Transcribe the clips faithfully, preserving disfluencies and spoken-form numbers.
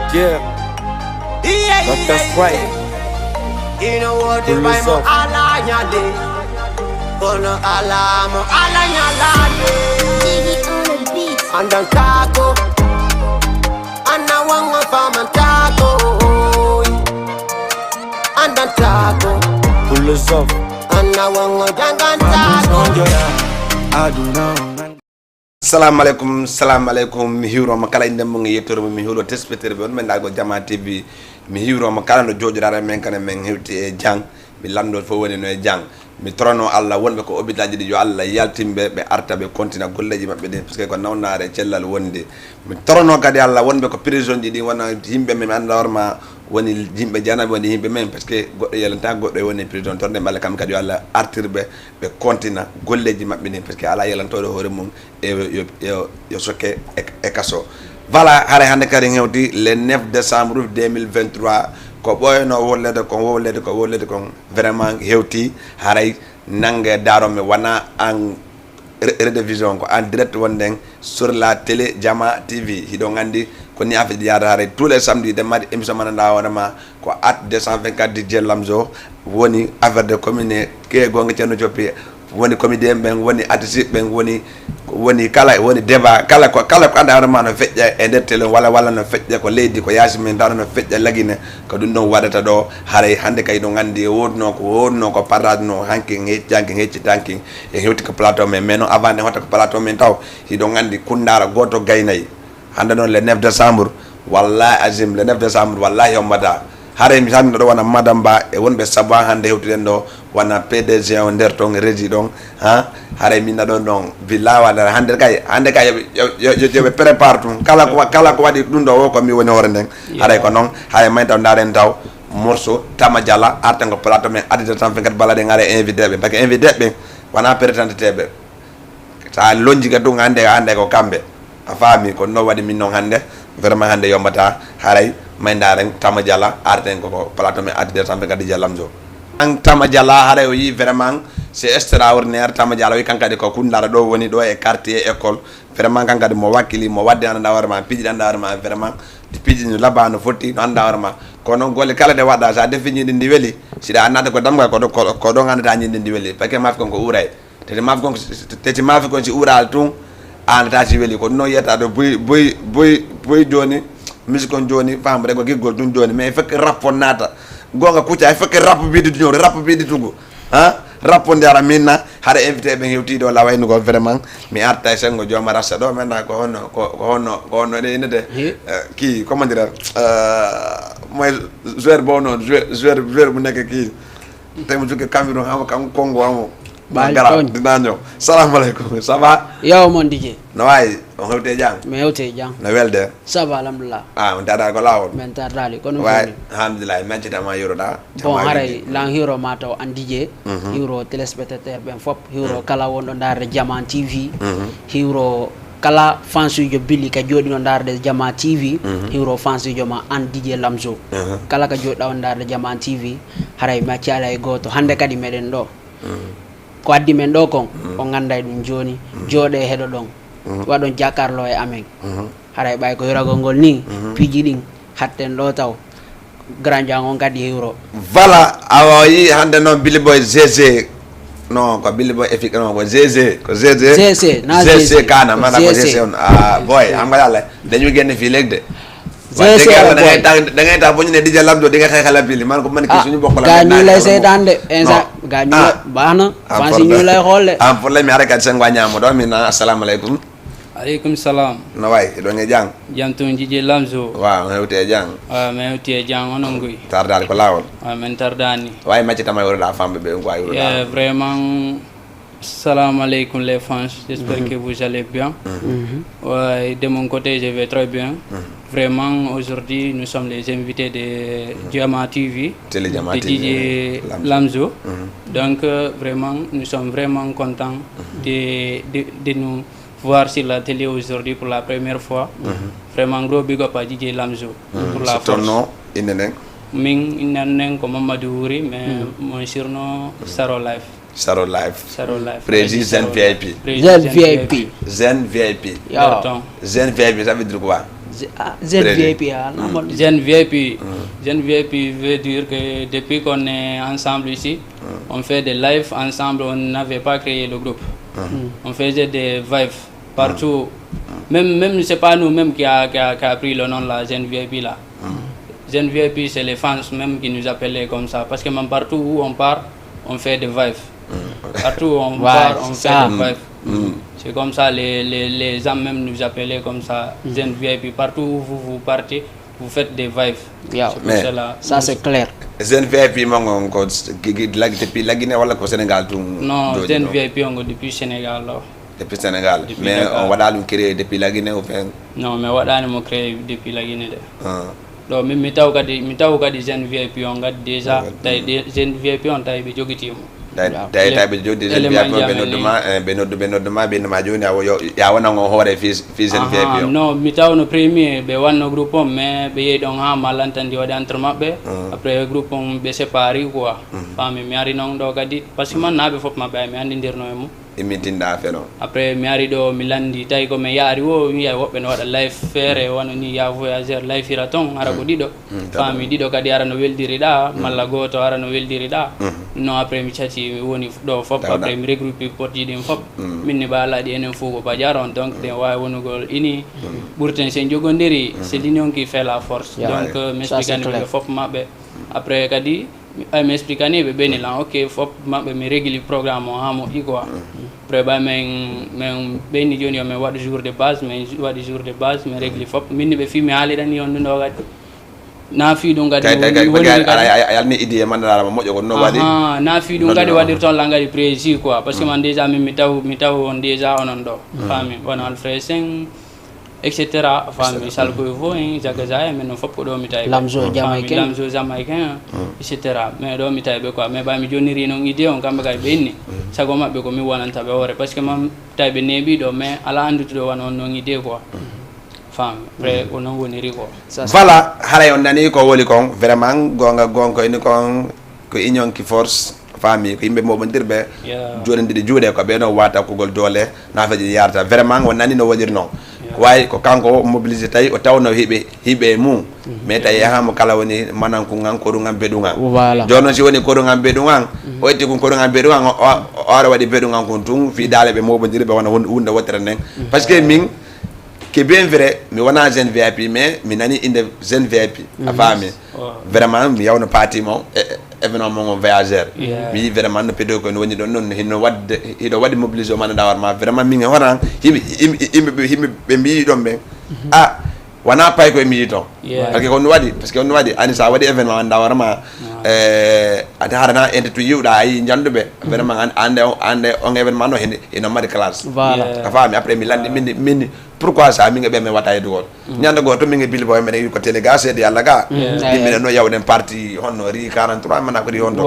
Yeah, that's right. Pull this off. Kono ala mo ala nyalade. Andan tako. Ana wanga faman tako. Andan tako. Pull this off. Ana wanga dangan tako. Aduna. Salamu aleykum, salamu aleykum. Mi hiwroma kala inde mum e yettoore mum. Mi hiwro tespettere ɓe on men ɗago Jama T V. Mi hiwroma kala no jooɗiraɗa men kane men hewti e jang. Mi lanndo fof woni no e jang. Mi torono Allah wonɓe ko hôpital ji ɗi yo Allah yaltinɓe ɓe arta ɓe kontina golleji maɓɓe ɗin parce que ko nawnaare cellal wondi. Mi torono kadi Allah wonɓe ko prison ji ɗin wona yimɓe men mi annda hoorema woni yimɓe janaɓe woni yimɓe men parce que goɗɗo yalanta goɗɗo e woni prison tornde ɓalle kamɓe kadi yo Allah artirɓe ɓe kontina golleji maɓɓe ɗin parce que ala yalantoɗo hoore mum e yo, yo, yo sokke e, e kaso. Voilà, haray hannde kadi hewti le neuf décembre deux mille vingt-trois. Ko ɓooyno wollede kon wollede ko wollede kon vraiment hewti. Haray nange daromi wona en rediffusion ko en direct wonɗen sur la télé Jama T V. Hiɗon anndi ko ni affaire ji yahata haray tous les samedi ɗen mari émission mananɗa hoorema ko at deux cent vingt-quatre D J Lamzo. Woni affaire de commune ke gonga Ceerno Coppi. Woni comédien ɓen woni artiste ɓen woni woni kala woni débat kala ko kala ko anda hoorema no feƴƴa e nder télé walla walla no feƴƴa ko leydi ko yaasi men dano no feƴƴa lagine. Ko ɗum ɗon waɗata ɗo. Haray hannde kay ɗon anndi e woduno ko woduno ko parrade no hanki hecci hanki hecci tanki e hewti ko plateau men mais non avant nde hotta ko plateau men taw hiɗon anndi kundara goto gaynayi. Hannde noon le neuf décembre. Wallahi azim le neuf décembre wallahi yombata. Haray mi salmino ɗo wona madame ba e wonɓe sabu an hannde hewtuɗen ɗo wona P D G o nder toon régie ɗon. Ha haray min naɗon ɗon billahi waɗata hannde kay hannde kay yoɓe prépare tun kala ko kala ko waɗi ɗum ɗo o ko mi woni hoore nden. Haray ko noon haray may taw ndaren taw morceau tama jala arten ko plateau men addi deux cent vingt-quatre balaɗen ara invité ɓe parce que invité ɓe wona prétendité ɓe. Sa lonji ga tun hannde hannde ko kamɓe a faami ko no waɗi min noon hannde. Vraiment hannde yombata haray may ndaren tama jala arten koko plateau men addi deux cent vingt-quatre D J Lamzo. An tama jala haray o yi vraiment c'est extraordinaire tama jala o yi kankadi ko kundara ɗo woni ɗo e quartier école. Vraiment kankadi mo wakkili mo wadde ananda hoore ma piiji ɗanda hoore ma vraiment piiji no laba no fotti no anda hoore ma. Kono noon golle kala ɗe waɗɗa sa defi ñiɗi ndi weeli siɗa annata ko damgal ko ɗon annata ñiɗi ndi weeli parce que mafi kon ko uuray. Teti maafi kon teti maafi kon si uuraali tun. An tata si weli ko ɗum noon yiyata ɗo boy boy boy boy jooni. Misi kon jooni famre ko giggol tun jooni mais fekk rappo naata. Gonga kucca fekk rappo bidi tuñoore rappo bidi tugu. Ha rappo ndiyara minna haɗa invité ɓe hewti ɗo lawaynugol vraiment. Mi arta e sengo jooma rasta ɗo maintenant ko honno ko ko honno ko honno ene ene de. Ki comment dire moy joueur bo noon joueur joueur joueur bu nekk kii. Tey mo jokke Cameroun hamo kam Congo hamo. Bagara dinaño. Salam alaikum. Ça va? Yo mon DJ. No wayi on hewte jang? Mi hewte jang. No welde? Ça va alhamdulillah. Ah on tata ko lawol? Men tatali kono. Wayi alhamdulillah men cita ma yoroda. Bon haray lan hiro ma taw an DJ. Hiro téléspectateur ɓen fop hiro kala wonɗo darde Jaman TV. Hiro kala fansujo Billy ka joɗino darde Jama TV. Hiro fansujo ma an DJ Lamzo. Kala ka joɗɗa on darde Jama TV. Haray mi accali hay goto hande kadi meɗen ɗo. Ko addi men ɗo kon on ganda e ɗum joni. Jooɗe heɗo ɗon waɗon jakarlo e amen. Haray ɓay ko hiragol ngol ni piiji ɗin hatten ɗo taw. Grand Jang on kadi hiwro. Voilà, awa yi hande noon Billy Boy Zeze. Non ko Billy Boy Efik non ko Zeze ko Zeze. Zeze na Zeze kana mana ko Zeze on. Ah boy am ngal Allah dañu genne fi legde. Zeze da ngay ta da ngay ta boñu ne dija lamdo di nga xay xala Billy man ko man ki suñu bokk la. Gañu lay setan de. Ensa gañu bana fansi ñu lay xolle. Am problème ara kat sen wa ñamo do mi na assalamu alaikum. Aleykum salam. No wayi, hiɗon e jam? Jam tun jije Lamzo. Waaw, on hewti e jam? Waaw, mi hewti e jam, onon guy? Tardaali ko laawol? Waaw, min tardaani. Wayi maccitama e wuro famɓe ɓe ko wawi wuro. Yeah, vraiment, salam aleykum les fans, j'espère que vous allez bien. Ouais, de mon côté, je vais très bien. Vraiment, aujourd'hui, nous sommes les invités de Jama T V, Télé Jama de T V, D J Lamzo. Donc, euh, vraiment, nous sommes vraiment contents de, de, de nous voir sur la télé aujourd'hui pour la première fois. Vraiment, gros big up à D J Lamzo pour la force. Surtout non, inde nden? Min, inde nden ko Mamadou Wuri, mais mon surnom, Saro Life. Saro Life. Saro Life. Président Zen V I P. Zen V I P. Zen V I P. Yo. Zen V I P, ça veut dire quoi? Z- ah, Z V I P, ah, non, mon- Jeune V I P. Jeune V I P veut dire que depuis qu'on est ensemble ici, on fait des lives ensemble, on n'avait pas créé le groupe. On faisait des vibes partout. Même, même, c'est pas nous-mêmes qui a, qui a, qui a pris le nom là, Jeune V I P là. Jeune V I P, c'est les fans même qui nous appelaient comme ça. Parce que même partout où on part, on fait des vibes. Partout où on Ouais, part, on c'est fait ça. Des vibes. C'est comme ça, les, les, les gens même nous appelaient comme ça, Jeune V I P. Partout où vous, vous partez, vous faites des vibes. Yeah. C'est pour Mais- cela. Ça, c'est clair. Jeune V I P mon on ko gigi lagi depuis la Guinée wala ko Sénégal tun? Non, Joni Jeune ɗo? V I P on ko depuis Sénégal ɗo. Depuis Sénégal. Depuis Mais Dakar. On waɗa ɗum créé depuis la Guinée ou bien? Non, mi waɗani mo créé depuis la Guinée de. Ah. Ɗo min mi taw kadi, mi taw kadi Jeune V I P on kadi déjà, tawi de- Jeune V I P on tawi ɓe jogitii mo. Tawi Waaw. tawi Ele- tawi ɓe jogii Jeune élément V I P on ɓe jam en noddu ni. Ma, eh, ɓe noddu ɓe noddu Ma ɓe innama jooni a wo- yo- ya wona on hoore fii fii Jeune V I P Aha, on. Non, mi tawno premier ɓe wanno groupe on, mais ɓe yehi ɗon ha malantandi waɗi entre maɓɓe. Après groupe on ɓe séparé quoi. Faami, mi ari non ɗo kadi parce que man naaɓe fof maɓɓe ay mi andidirno e mum. Immintinɗa affaire on. Après mi ari ɗo mi landi tawi ko mi yaari wo mi yahi woɓɓe no waɗa live feere wano ni ya voyageur live ira ton ara ko ɗiɗo. Faami, ɗiɗo kadi ara no weldiriɗa malla gooto ara no weldiriɗa. Non, après mi cati mi woni ɗo fof. Après mi regroupe potji ɗin fof. Min ni ɓa alaɗi enen fof ko bajar on donc ɗen wawi wonugol ini. Ɓurten sen jogondiri c'est l'union qui fait la force. Yeah. Donc euh, mi Ça, c'est expliquani ɓe clair. Fof maɓɓe. Après kadi ay mi expliquani ɓe ɓeni lan ok fof maɓɓe mi régli programme o ha moƴƴi quoi. Après ɓay min min ɓeni joni yo min waɗu jour de base min waɗi jour de base mi régli fof min ni ɓe fi mi haaliɗani on ɗum ɗo kadi. Na fi ɗum kadi Tawi tawi woni- kadi woni bagage kadi- a yalni idée man dara ma moƴƴo ko no waɗi. Aha, na fi ɗum Non, kadi non. Waɗirton lan kadi prési quoi parce que man déjà min mi taw mi taw on déjà onon ɗo. Faami on Alfred Sen, et cetera. Faami salko e fof en jagaja e men non fof ko ɗo mi tawi. Lamzo Jamaïcain. Lamzo Jamaïcain, et cetera. Mais ɗo mi tawi ɓe quoi mais ɓa mi jonniri noon idée on kamɓe kadi ɓe inni sago maɓɓe ko min wonanta ɓe hoore parce que man tawi ɓe neeɓi ɗo mais ala anndude ɗo wano on noon idée quoi. Faami après ko noon woniri quoi. Voilà, haray on nani ko woli kon vraiment gonga gonko ini kon ko union ki force. Faami ko yimɓe moɓondirɓe. Jonondiri juuɗe ko ɓe no wata kugol doole. Nafeji yarata vraiment on nani no woniri noon. Ko wawi ko kanko mobilisé tawi o tawno hiɓe hiɓe e mum. Mais tawi yahamo kala woni mananku ngan koɗu ngan beɗu ngan. Jooni noon si woni koɗu ngan beɗu ngan, o itti kun koɗu ngan beɗu ngan o ara waɗi beɗu ngan kun tun fi daale ɓe moɓondirɓe wona wonde wottere nden. Parce que min, que bien vrai mi wona jeune VIP mais mi nani inde jeune VIP. A faami? Vraiment mi yawno paati mo e événement mo voyageur. Mi yi vraiment no pedo ko no woni ɗon noon hino wadde hiɗo waɗi mobilisé o mana dawar ma vraiment min e horan yimɓe yimɓe ɓe mbiyi ɗon ɓen. A wona pay koye mi yi ton. Parce que ko no waɗi parce que on no waɗi ani sa waɗi événement an dawar ma. Ata harana ente tu yiwɗa ayi janduɓe vraiment ande ande on événement no hino mari classe. A faami? Après mi landi min min pourquoi ça min e ɓe min watta yeddugol? Ñande goo to min e bilbo e meɗen wi ko télé ga seedi Allah ga. Yimɓe no yawɗen parti honno ri quarante-trois mana ko ri honto.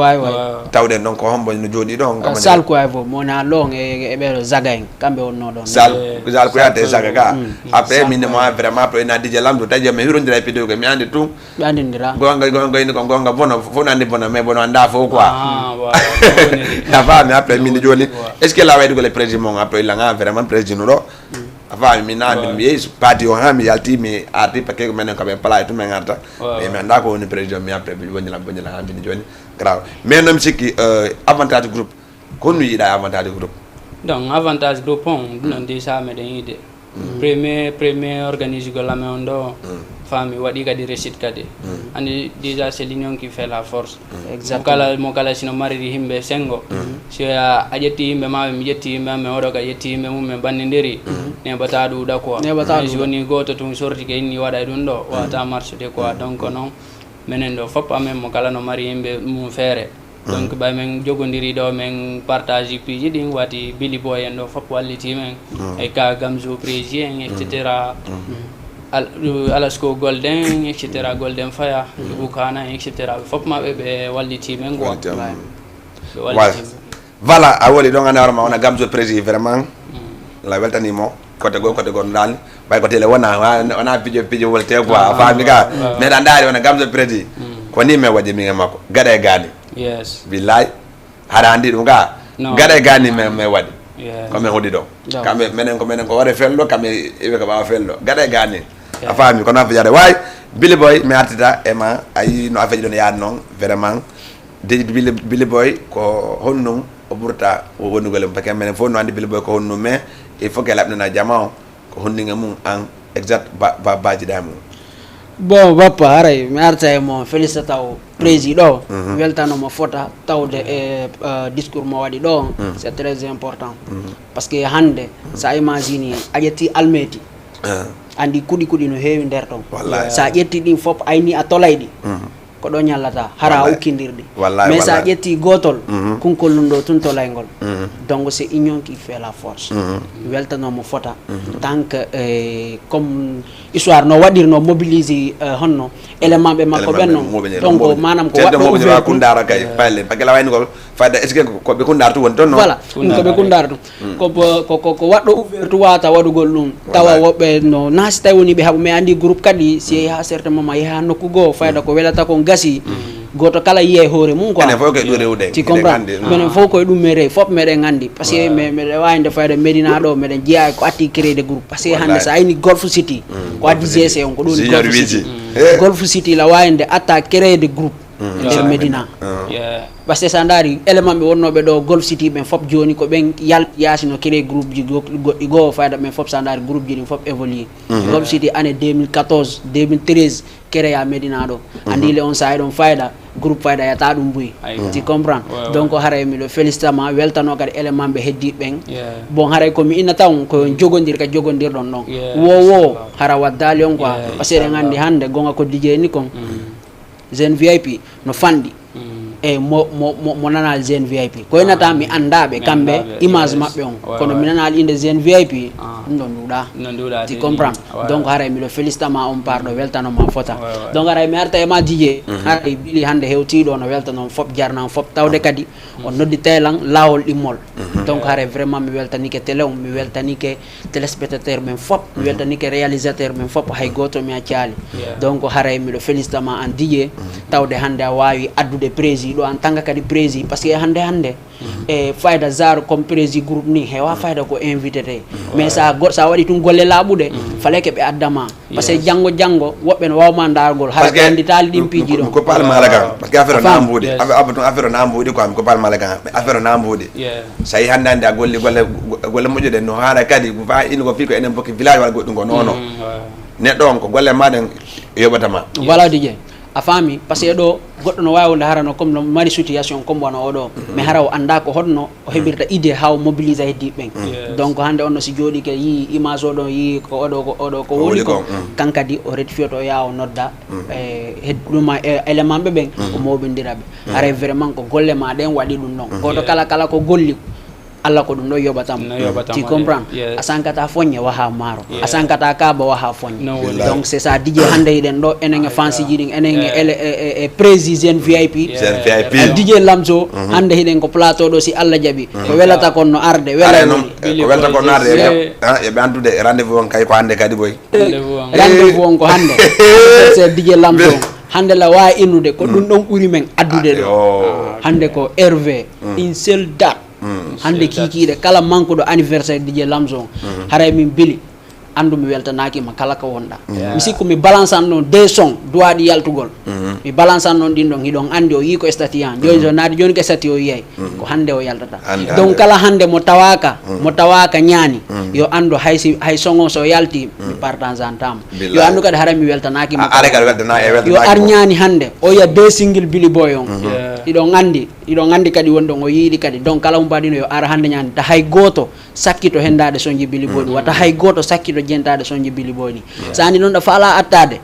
Tawɗen ɗon ko hombo no jooɗi ɗon kam. Sal ko ay fof mona long e ɓeɗo zaga en kamɓe wonno ɗon. Sal sal ko yate zaga ga. Après min mo vraiment après na dije lamdo taji mi hirondira e pido ko mi andi tum. Ɓe andindira. Gonga gonga indi ko gonga bono fof nandi bono mais bono anda fof quoi. A faami? Après min joni est ce que la wayde gole président mon après langa vraiment président ɗo. A faami? Min na min mi yeesu paati o ha mi yalti mi arti paquet ko menen ko ɓe pala e tumen arta. Mais mi anda ko woni président mi après mi woni lam woni lam andini joni. Grave mais nomi sikki avantage groupe. Ko honno yiɗa avantage groupe? Donc avantage groupe on ɗum non déjà meɗen yiide. Premier premier organise gol amen on ɗo. Faami? Waɗi kadi réussite kadi. Andi déjà c'est l'union qui fait la force. Mo kala mo kala sino mariri yimɓe sengo, si a ƴetti yimɓe maɓe mi ƴetti yimɓe amen oɗo ka ƴetti yimɓe mum min ɓannidiri. Neɓata ɗuuɗa quoi. Mais si woni goto tun sorti ke inni waɗa e ɗum ɗo wata marche de quoi donc noon. Minen ɗo fof amen mo kala no mari yimɓe mum feere. Donc ɓay min jogodiri ɗo min partage piiji ɗin wati bili boy en ɗo fof walliti min. E ka gamzo prési en et cetera. Alasko golden et cetera golden faya, bukana en et cetera ɓe fof maɓɓe ɓe walliti min quoi. Ɓe walliti min. Voilà a woli ɗon ana warma wona gamzo prési vraiment. La weltanimo côté goo côté goo no dal ɓay ko télé wona wona pijo pijo wolte quoi. Faami ka? Meɗa ndaari wona gamzo prési. Ko ni min waɗi min e makko gaɗa e gaani. Billahi. Haɗa andi ɗum ga gaɗa e gaani min waɗi. Ko min hoɗi ɗo kamɓe menen ko menen ko ware fello kamɓe iɓe ko ɓawa fello gaɗa e gaani. A faami, kono affaire yaade waay. Billy Boy, mi artita e ma, a yii no affaire ɗon yaade noon, vraiment. De Billy, Billy Boy, ko honɗum o ɓurta o wonugol e mum? Parce que menen fof no anndi Billy Boy ko honɗum, mais il faut que laɓnana jama o, ko honɗum e mum an exact ba, ba, baajiɗa e mum. Bon, bappa, haray mi arta e mo félicita taw président ɗo, weltano mo fota tawde e euh, discours mo waɗi ɗo, c'est très important. Parce que hannde, sa imagine, a ƴetti almeti, anndi kuɗi kuɗi no heewi nder ton. Wallahi. Sa ƴetti ɗin fof, ayni a tolay ɗi. Ko ɗo ñallata, hara a Wallahi. Ukkindirɗi. Wallahi, Mais sa wallahi. Ƴetti gotol, kunkollundo tun tolaygol. Donc c'est union qui fait la force. Mi weltano mo fota. Tant que euh, comme histoire no waɗirno mobilise euh, honno élément ɓe makko ɓen non. Donc manam ko waɗɗo ouvert ɗum. Kundara kay palle, parce que lawayni ko fayda, est-ce que ko ɓe kundara tu woni ton non? Voilà, ɗum ko ɓe kundara ɗum. Ko bo- ko ko ko waɗɗo ouvert tu wawata waɗugol ɗum. Tawa woɓɓe no na si tawi woni ɓe haɓu, mais anndi groupe kadi si yehi ha certain moment, yeha nokku goo, fayda ko welata kon gasi. Goto kala yiya e hoore mum quoi. Enen fof koye ɗum rewde. Tu comprends? Minen fof koye ɗum mi rewi, fof meɗen anndi. Parce que meɗen wawi nde fayda Médina ɗo, meɗen jeeya ko atti créer de groupe. Parce que hannde sa ayni Golf City, ko addi G C on, ko ɗum woni Golf City. Golf City la wawi nde atta créer de groupe nder Médina. Parce que sa ndaari élément ɓe wonnooɓe ɗo Golf City ɓen fof, jooni ko ɓen yalti yaasi no créer groupe ji goɗɗi goo, fayda ɓen fof sa ndaari groupe ji ɗin fof évolué. Golf City année deux mille quatorze, deux mille treize, créer a Médina ɗo. Anndi le on sa eɗon fayda groupe fayda yata ɗum buy. Tu comprends? Donc haray miɗo félicita ma, weltano kadi élément ɓe heddi ɓen. Bon, haray ko mi inna taw ko on jogondir ka jogondirɗon ɗon. Wo wo hara waddali on quoi. Parce que eɗen anndi hannde gonga ko D J ni kon. Jeune V I P no fanɗi. E mo mo mo mo nanal Jeune V I P, ko enata mi annda ɓe kamɓe, image maɓɓe on, kono mi nanal inde Jeune V I P. Ɗum ɗon nduɗa. Tu comprends? Donc haray miɗo félicita ma on part ɗo, weltano ma fota. Donc haray mi arta e ma D J, haray Billy hannde hewtiɗo no weltano on fof, jarna on fof, tawde kadi on noddi telan lawol ɗimmol. Donc haray vraiment mi weltanike télé on, mi weltanike téléspectateur men fof, mi weltanike réalisateur men fof, hay goto mi accali. Donc haray miɗo félicita ma an D J, tawde hannde a wawi addude prési ɗo an tanga kadi prési, parce que hannde hannde e fayda genre comme prési groupe ni hewa fayda ko invité te. Mais sa go- sa waɗi tun golle laaɓuɗe, fallait que ɓe adda ma. Parce que janngo janngo woɓɓe no wawma ndargol hara Parce que ɓe annditaali ɗin piiji mi ɗon. Ko paal mala kan, parce que affaire o na mbuuɗi. Affaire o na mbuuɗi quoi, mi ko paal mala kan, affaire o na mbuuɗi. So tawi hannde hannde a golli golle, golle moƴƴuɗe no haara kadi, ko fa ino ko fii ko enen bokki village walla goɗɗum ko non non. Neɗɗo on ko golle ma ɗen yoɓata ma. Voilà, D J. A faami, parce que ɗo goɗɗo no wawi wonde hara no comme no mari situation comme wano oɗo, mais hara o annda ko honno o heɓirta idée ha o mobilisa heddiɓe ɓen. Donc hannde on no si jooɗike yii image oɗo, yii ko oɗo ko oɗo ko woni kon, kan kadi o rectifiyoto, o yaha o nodda e hedduɗuma e élément ɓe ɓen, o moɓindira ɓe. Haray vraiment ko golle ma ɗen waɗi ɗum ɗon. Goto kala kala ko golli, Allah ko ɗum ɗo yoɓatam. Tu comprends? A sankata foññe waha maaro, a sankata kaaba waha foññe. Donc c'est ça, D J, hannde hiɗen ɗo enen e fansiji ɗin, enen e ele e e e prési Jeune V I P. Jeune V I P. D J Lamzo, hannde hiɗen ko plateau ɗo, si Allah jaɓi ko welata kon no arde, wela. Ko welata kon no arde, yoɓe andude rendez-vous on kay ko hannde kadi boy. Rendez-vous on ko hannde. C'est D J Lamzo. Hannde la wawi innude ko ɗum ɗon ɓuri men addude ɗo. Hannde ko Hervé, une seule date. Hannde kiikiiɗe kala mankuɗo anniversaire D J Lamzo on, haray min Billy, anndu mi weltanaaki ma kala ko wonɗa. Mi sikku mi balansan ɗon deux sons duwaɗi yaltugol. Mi balansan noon ɗin ɗon, hiɗon anndi o yii ko statut an. Jooni so naati jooni ko statut o yiyay, ko hannde o yaltata. Donc kala hannde mo tawaaka, mo tawaaka ñaani, yo anndu hay si, hay son o so yalti, mi partageantama. Yo anndu kadi haray mi weltanaaki ma. Yo ar ñaani hannde, o yiya deux single Billy Boy on. Hiɗon anndi, hiɗon anndi kadi wonɗon o yiiɗi kadi. Donc kala mo mbaɗino yo ar hannde ñaani, ta hay gooto sakkito henndaade sonji Billy Boy ɗi, wata hay gooto sakkito jentaade sonji Billy Boy ɗi. So anndi noon ɗa faala attaade,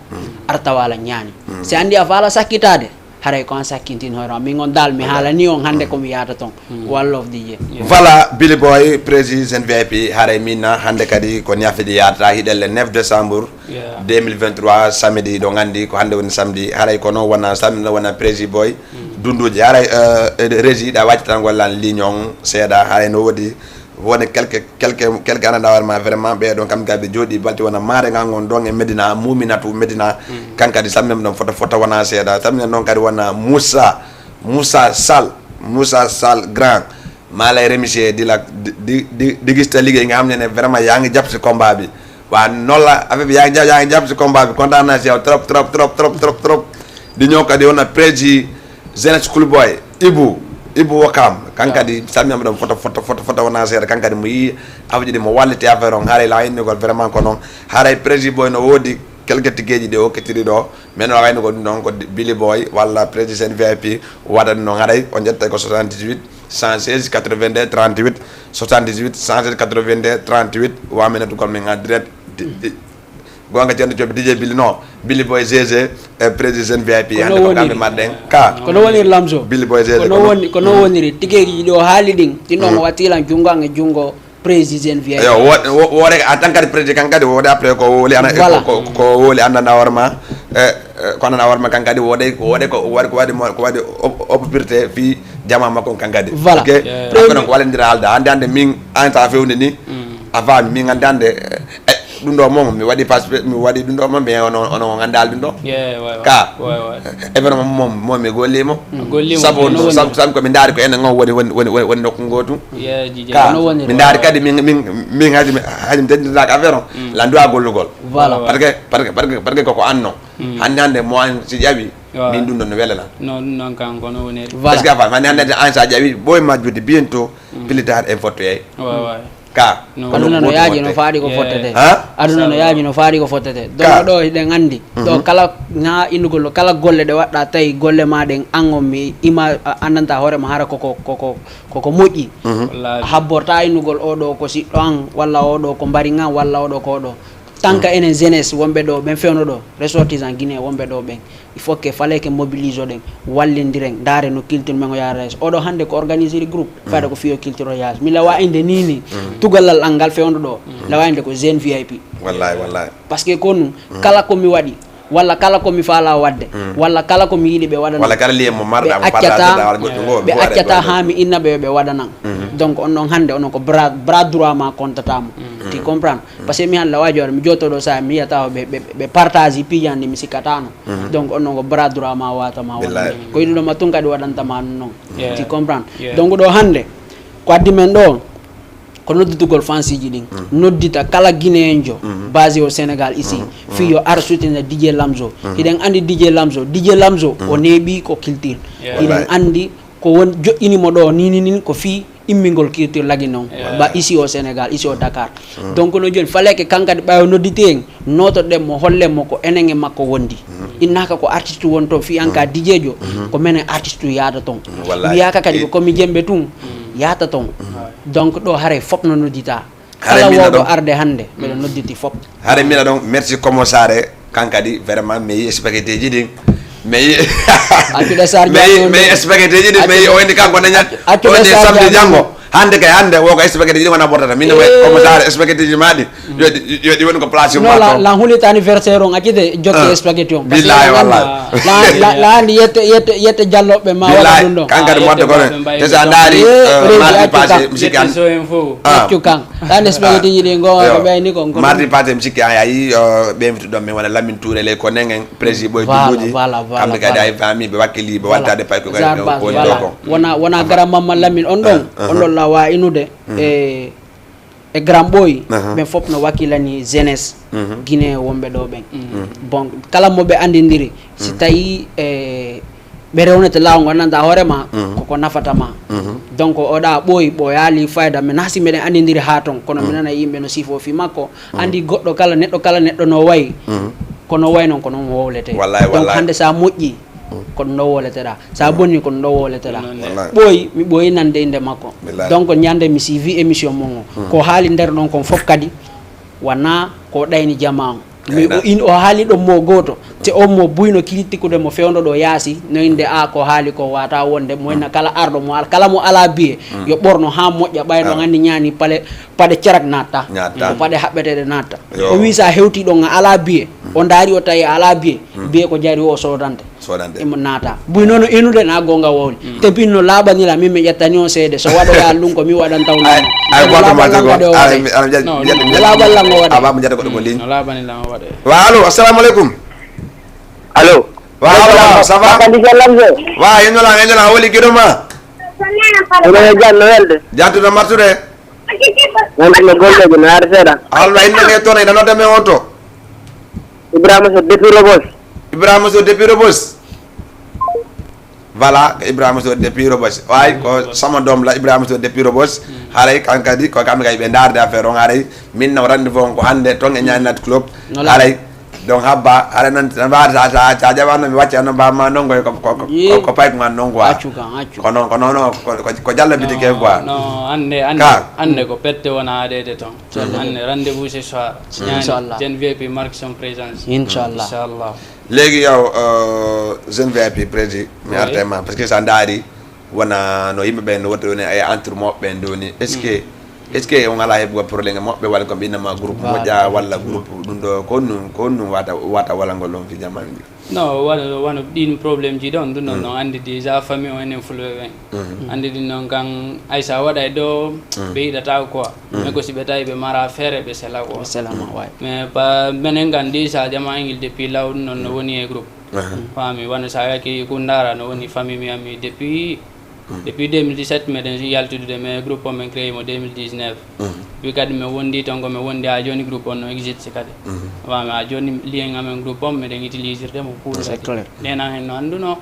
ar tawa ala ñaani. So anndi a faala sakkitaade, haray ko an sakkintin hoore ma. Min on dal mi haalani on hannde ko mi yaata ton. One love D J. Voilà, Billy Boy, président V I P, haray min na hannde kadi ko ñaafeji yaata hiɗen le neuf décembre deux mille vingt-trois, samedi, ɗo nganndi ko hannde woni samedi, haray kono wona samedi, no wona président boy, dunduji, haray euh, régie ɗa waccitan gollan lignon seeɗa, haray no woodi woni quelque quelque quelque ananɗa hoore ma vraiment ɓe ɗon kam kadi jooɗi balti wona maare ngal ngon ɗon e Médina, Mouminatou Médina, kan kadi salminen ɗon fota fota wona seeɗa, salminen ɗon kadi wona Moussa, Moussa Sall, Moussa Sall grand, ma lay remercier di la di di di gis ta liggéey nga xam ne ne vraiment yaa ngi jàpp si combat bi. Wa nolla affaire bi, yaa ngi jàpp, yaa ngi jàpp si combat bi, kontaan naa si yow trop trop trop trop trop trop. Di ñëw kadi wona président jeunesse school boy Ibu, Ibu Wakam, kan kadi samyam ɗon foto foto foto foto wona seeɗa, kan kadi mo yii affaire ɗi mo walliti affaire on, haray la inni gol vraiment ko non. Haray président boy no woodi quelque tikeji ɗi o kettiri ɗo, mais no wayno ko ɗum ɗon ko Billy Boy walla président V I P waɗani non. Haray on ƴettay ko soixante-dix-huit cent seize quatre-vingt-deux trente-huit, soixante-dix-huit cent seize quatre-vingt-deux trente-huit, wamina tugol min en direct. Di- di- gonga ceerno joɓe D J Billy, non, Billy Boy G G e président V I P. Hande ko kamɓe marɗen ka. Kono woniri Lamzo. Billy Boy G G kono woni kono woniri tikeji ɗi o haali ɗin, ɗin ɗon o wattilan jungo an e jungo président V I P. Yo, wo- wo- wore en tant que président kan kadi wode après ko woli ana Voilà. ko ko- ko woli andana warma. E ko andana warma kan kadi wode wode ko wadi ko wadi mo- ko wadi op- opportunité fi jama makko kan kadi. Voilà. Ok. Après donc walendira halda hande hande min an sa fewni ni. A faami min hande hande e ɗum ɗo moom mi waɗi pas mi waɗi ɗum ɗo moom mais ono ono gandal ɗum ɗo. Yeah, ouais, ouais. Ka. Ouais, ouais. Événement moom moom mi golli mo. Golli mo, sabu no woni? Sabu sabu ko mi ndaari ko enen on woni woni woni woni woni nokku ngotu. Yeah, Jiji. Ka. No woni? Mi ndaari kadi min min min haji mi haji mi tedintaaka affaire on. La nduwa gollugol. Voilà. Ouais, ouais. Parce que parce que parce que parce que koko anno. Hande hande mo an si ƴawi. Ouais. Min ɗum ɗon no welana. Non, non, kan ko no woni. Voilà. Est-ce que a faami? Hande hande an sa ƴawi boy majjude bientôt. Plus tard en fottoyay. Ouais, ouais. Ka. No. Aduna no yaaji no faadi ko fottete. Ha? Aduna no yaaji no faadi ko fottete. Donc ɗo hiɗen andi ɗo kala na indugol ɗo kala golle ɗe waɗɗa tawi golle ma ɗen an on mi ima a- andanta hoore ma hara koko koko koko moƴƴi. Wallaahi. A habborta indugol oɗo ko siɗɗo an walla oɗo ko mbari an walla oɗo ko oɗo. Tant que enen jeunesse wonɓe ɗo ɓen fewno ɗo ressortissant guinéen wonɓe ɗo ɓen, il faut que fallait que mobilise oɗen wallindiren ndaare no culture men o yaara yeeso. Oɗo hannde ko organisiri groupe fayda ko fiyo culture o yaasi mi lawa inde ni ni tugalal an ngal fewndo ɗo lawa inde ko jeune V I P. Wallahi wallahi. Parce que ko ɗum kala ko mi waɗi walla kala ko mi faala waɗde walla kala ko mi yiɗi ɓe waɗana walla kala lien mo marɗa mo partageɗa walla goɗɗum goo ɓe accata haa mi inna ɓe yo ɓe waɗanan. Donc on ɗon hannde onon ko bras bras droit ma kontatamo. Tu comprends? Parce que mi hannde lawaji waɗa mi jottoɗo sa mi yiyata o ɓe ɓe- ɓe partage piiji hannde mi sikkatano. Donc on ɗon ko bras droit ma wata ma waɗa. Billahi. Ko yiɗuɗo ma tun kadi waɗantama ɗum noon. Yeah. Tu comprends? Yeah. Donc ɗo hannde ko addi men ɗo ko nodditugol fansiji ɗin noddita kala guinéenjo basé au Sénégal ici. Fii yo ar sutine D J Lamzo. Hiɗen andi D J Lamzo D J Lamzo o neeɓi ko culture. Yeah. Hiɗen Wallahi. Andi ko won joƴƴini mo ɗo nini nin ko fii immingol culture lagi noon. Yeah. Ba ici au Sénégal ici au Dakar. Donc no joni faleke kankadi ɓayo nodditi en notoɗen mo hollen mo ko enen e makko wondi. Innaka ko artiste won toon fiyanka D J jo ko menen artiste yaada toon. Wallahi. Mi yaka kadi ko komi jemɓe tun yaata toon. Donc ɗo haray fof no noddita. Haray kala mina wawɗo ɗo arde hannde mbeɗa nodditi fof. Haray mina ɗon merci comme sare kankadi vraiment mi yi spaghetti ji ɗin mi yi accuɗe sar mi yi mi yi spaghetti ji ɗin mi yi o indi kanko naña accuɗe o indi sar samedi janngo. Hannde kay hannde wo ko spaghetti ji ɗin wona ɓortata min mi comme sare spaghetti ji maɗi yo ɗi yo ɗi woni ko place no ma la to la hulita anniversaire on accide jokke spaghetti on billahi wallahi. Laandi yette yette yette jalloɓe ma waɗa ɗum ɗo kankadi modde kono te sa ndaari mardi passé mi sikki an accu kan. An spaghetti ji ɗi gonga ko ɓeyni kon ko mardi passé mi sikki an ayi ɓemtuɗon min wona lamin touré ley ko nen en prési ɓoy duguji kamɓe kadi ay fami ɓe wakkili ɓe wattade pay ko kadi woni ɗo kon wona wona garam mamma lamin on ɗon on ɗon lawa inude e e grand ɓooyi ɓen fof no wakkilani jeunesse guinéen wonɓe ɗo ɓen. Bon kala mo ɓe andidiri si tawi e ɓe rewnete laawol ngol nanda hoore ma koko nafata ma. Donc oɗa ɓooyi ɓooyaali fayda mi nasi meɗen andidiri ha ton kono mi nana yimɓe no sifo fi makko andi goɗɗo kala neɗɗo kala neɗɗo no wayi kono way non ko non wowlete. Donc hande sa moƴƴi ko ɗum ɗo woleteɗa sa bonni ko ɗum ɗo woleteɗa. Ɓooyi mi ɓooyi nande inde makko. Donc ñande mi suivi émission mon o ko haali nder ɗon kon fof kadi wona ko ɗayni jama on. Mi o in o haali ɗon mo gooto te on mo buyno kiritikude mo fewndo ɗo yaasi no inde a ko haali ko wata wonde mo inna kala arɗo mo kala mo ala biye yo ɓorno ha moƴƴa ɓayno anndi ñaani pale paɗe cerak natta ko paɗe haɓɓeteɗe natta. O wi sa hewti ɗon a ala biye o ndaari o tawi a ala biye biye ko jari o sodante. Sodande imo naata buy noon o inude na gonga wowli te bin no laaɓanila min mi ƴettani on seede so waɗoya ɗum ko mi waɗan taw ay ay goto ma jago ay mi ala jati no laaɓalla ngo waɗe aba mo jata goɗo ko ligne no laaɓanila ngo waɗe wa allo assalamu aleykum allo wa allo ça va kadi jallam de wa yeñola yeñola woli giɗo ma ene jam no welde jattude martude Nande no golleeji no ari seeɗa. Hallo, inno nge toon, ina nodda men on to? Ibrahima Sow depuis Rebeuss. Ibrahima Sow depuis Rebeuss. Voilà, ko Ibrahima Sow depuis Rebeuss. Waay, ko sama doom la, Ibrahima Sow depuis Rebeuss. Haray kan kadi, ko kamɓe kadi ɓe ndaarde affaire on. Haray min no rendez-vous on ko hannde toon e Ñaani Night Club. Haray donc habba, haray noon, no mbaawata sa, sa, sa jaɓaano mi wacca no mbaawma noon koy ko, ko, ko, ko payko ngan noon quoi. Accu kan, accu. Ko noon, ko noon, ko, ko, ko jallabiti ke quoi. No, hannde, hannde, hannde ko pette wona aadeede toon. Hannde rendez-vous ce soir. Inchallah. Jeune V I P marque son présence. Inchallah. Inchallah. Léegi yow, euh, jeune V I P président, mi arta e ma, parce que sa ndaari, wona no yimɓe ɓen no wotta woni e entre moɓɓe ɓen ɗo ni. Est-ce que, est-ce que on alaa heɓugol problème e moɓɓe, walla ko ɓe innama groupe moƴƴa, walla groupe ɗum ɗo, ko honɗum, ko honɗum wata, wata walangol ɗon fi jamaanu ndi? No, wano, wano ɗin problème ji ɗon, ɗum ɗon no anndi déjà famille on enen fulɓe ɓen. Anndi ɗin ɗon kan, ay sa waɗa e ɗo, ɓe yiɗata quoi. Mais ko si ɓe tawi ɓe mara feere, ɓe sela quoi. Ɓe selama, waay. Mais pa, menen kan déjà jama engil depuis law, ɗum ɗon no woni e groupe. Faami, wano sa yaki Kundara no woni famille mi ami depuis, depuis deux mille dix-sept meɗen yaltudude, mais groupe on min créé mo deux mille dix-neuf. Puis kadi min wondi ton, ko min wondi ha jooni, groupe on no existe kadi. Faami, ha jooni lien amen groupe on meɗen utilisirde mo pour kadi. Nenan hen no annduno,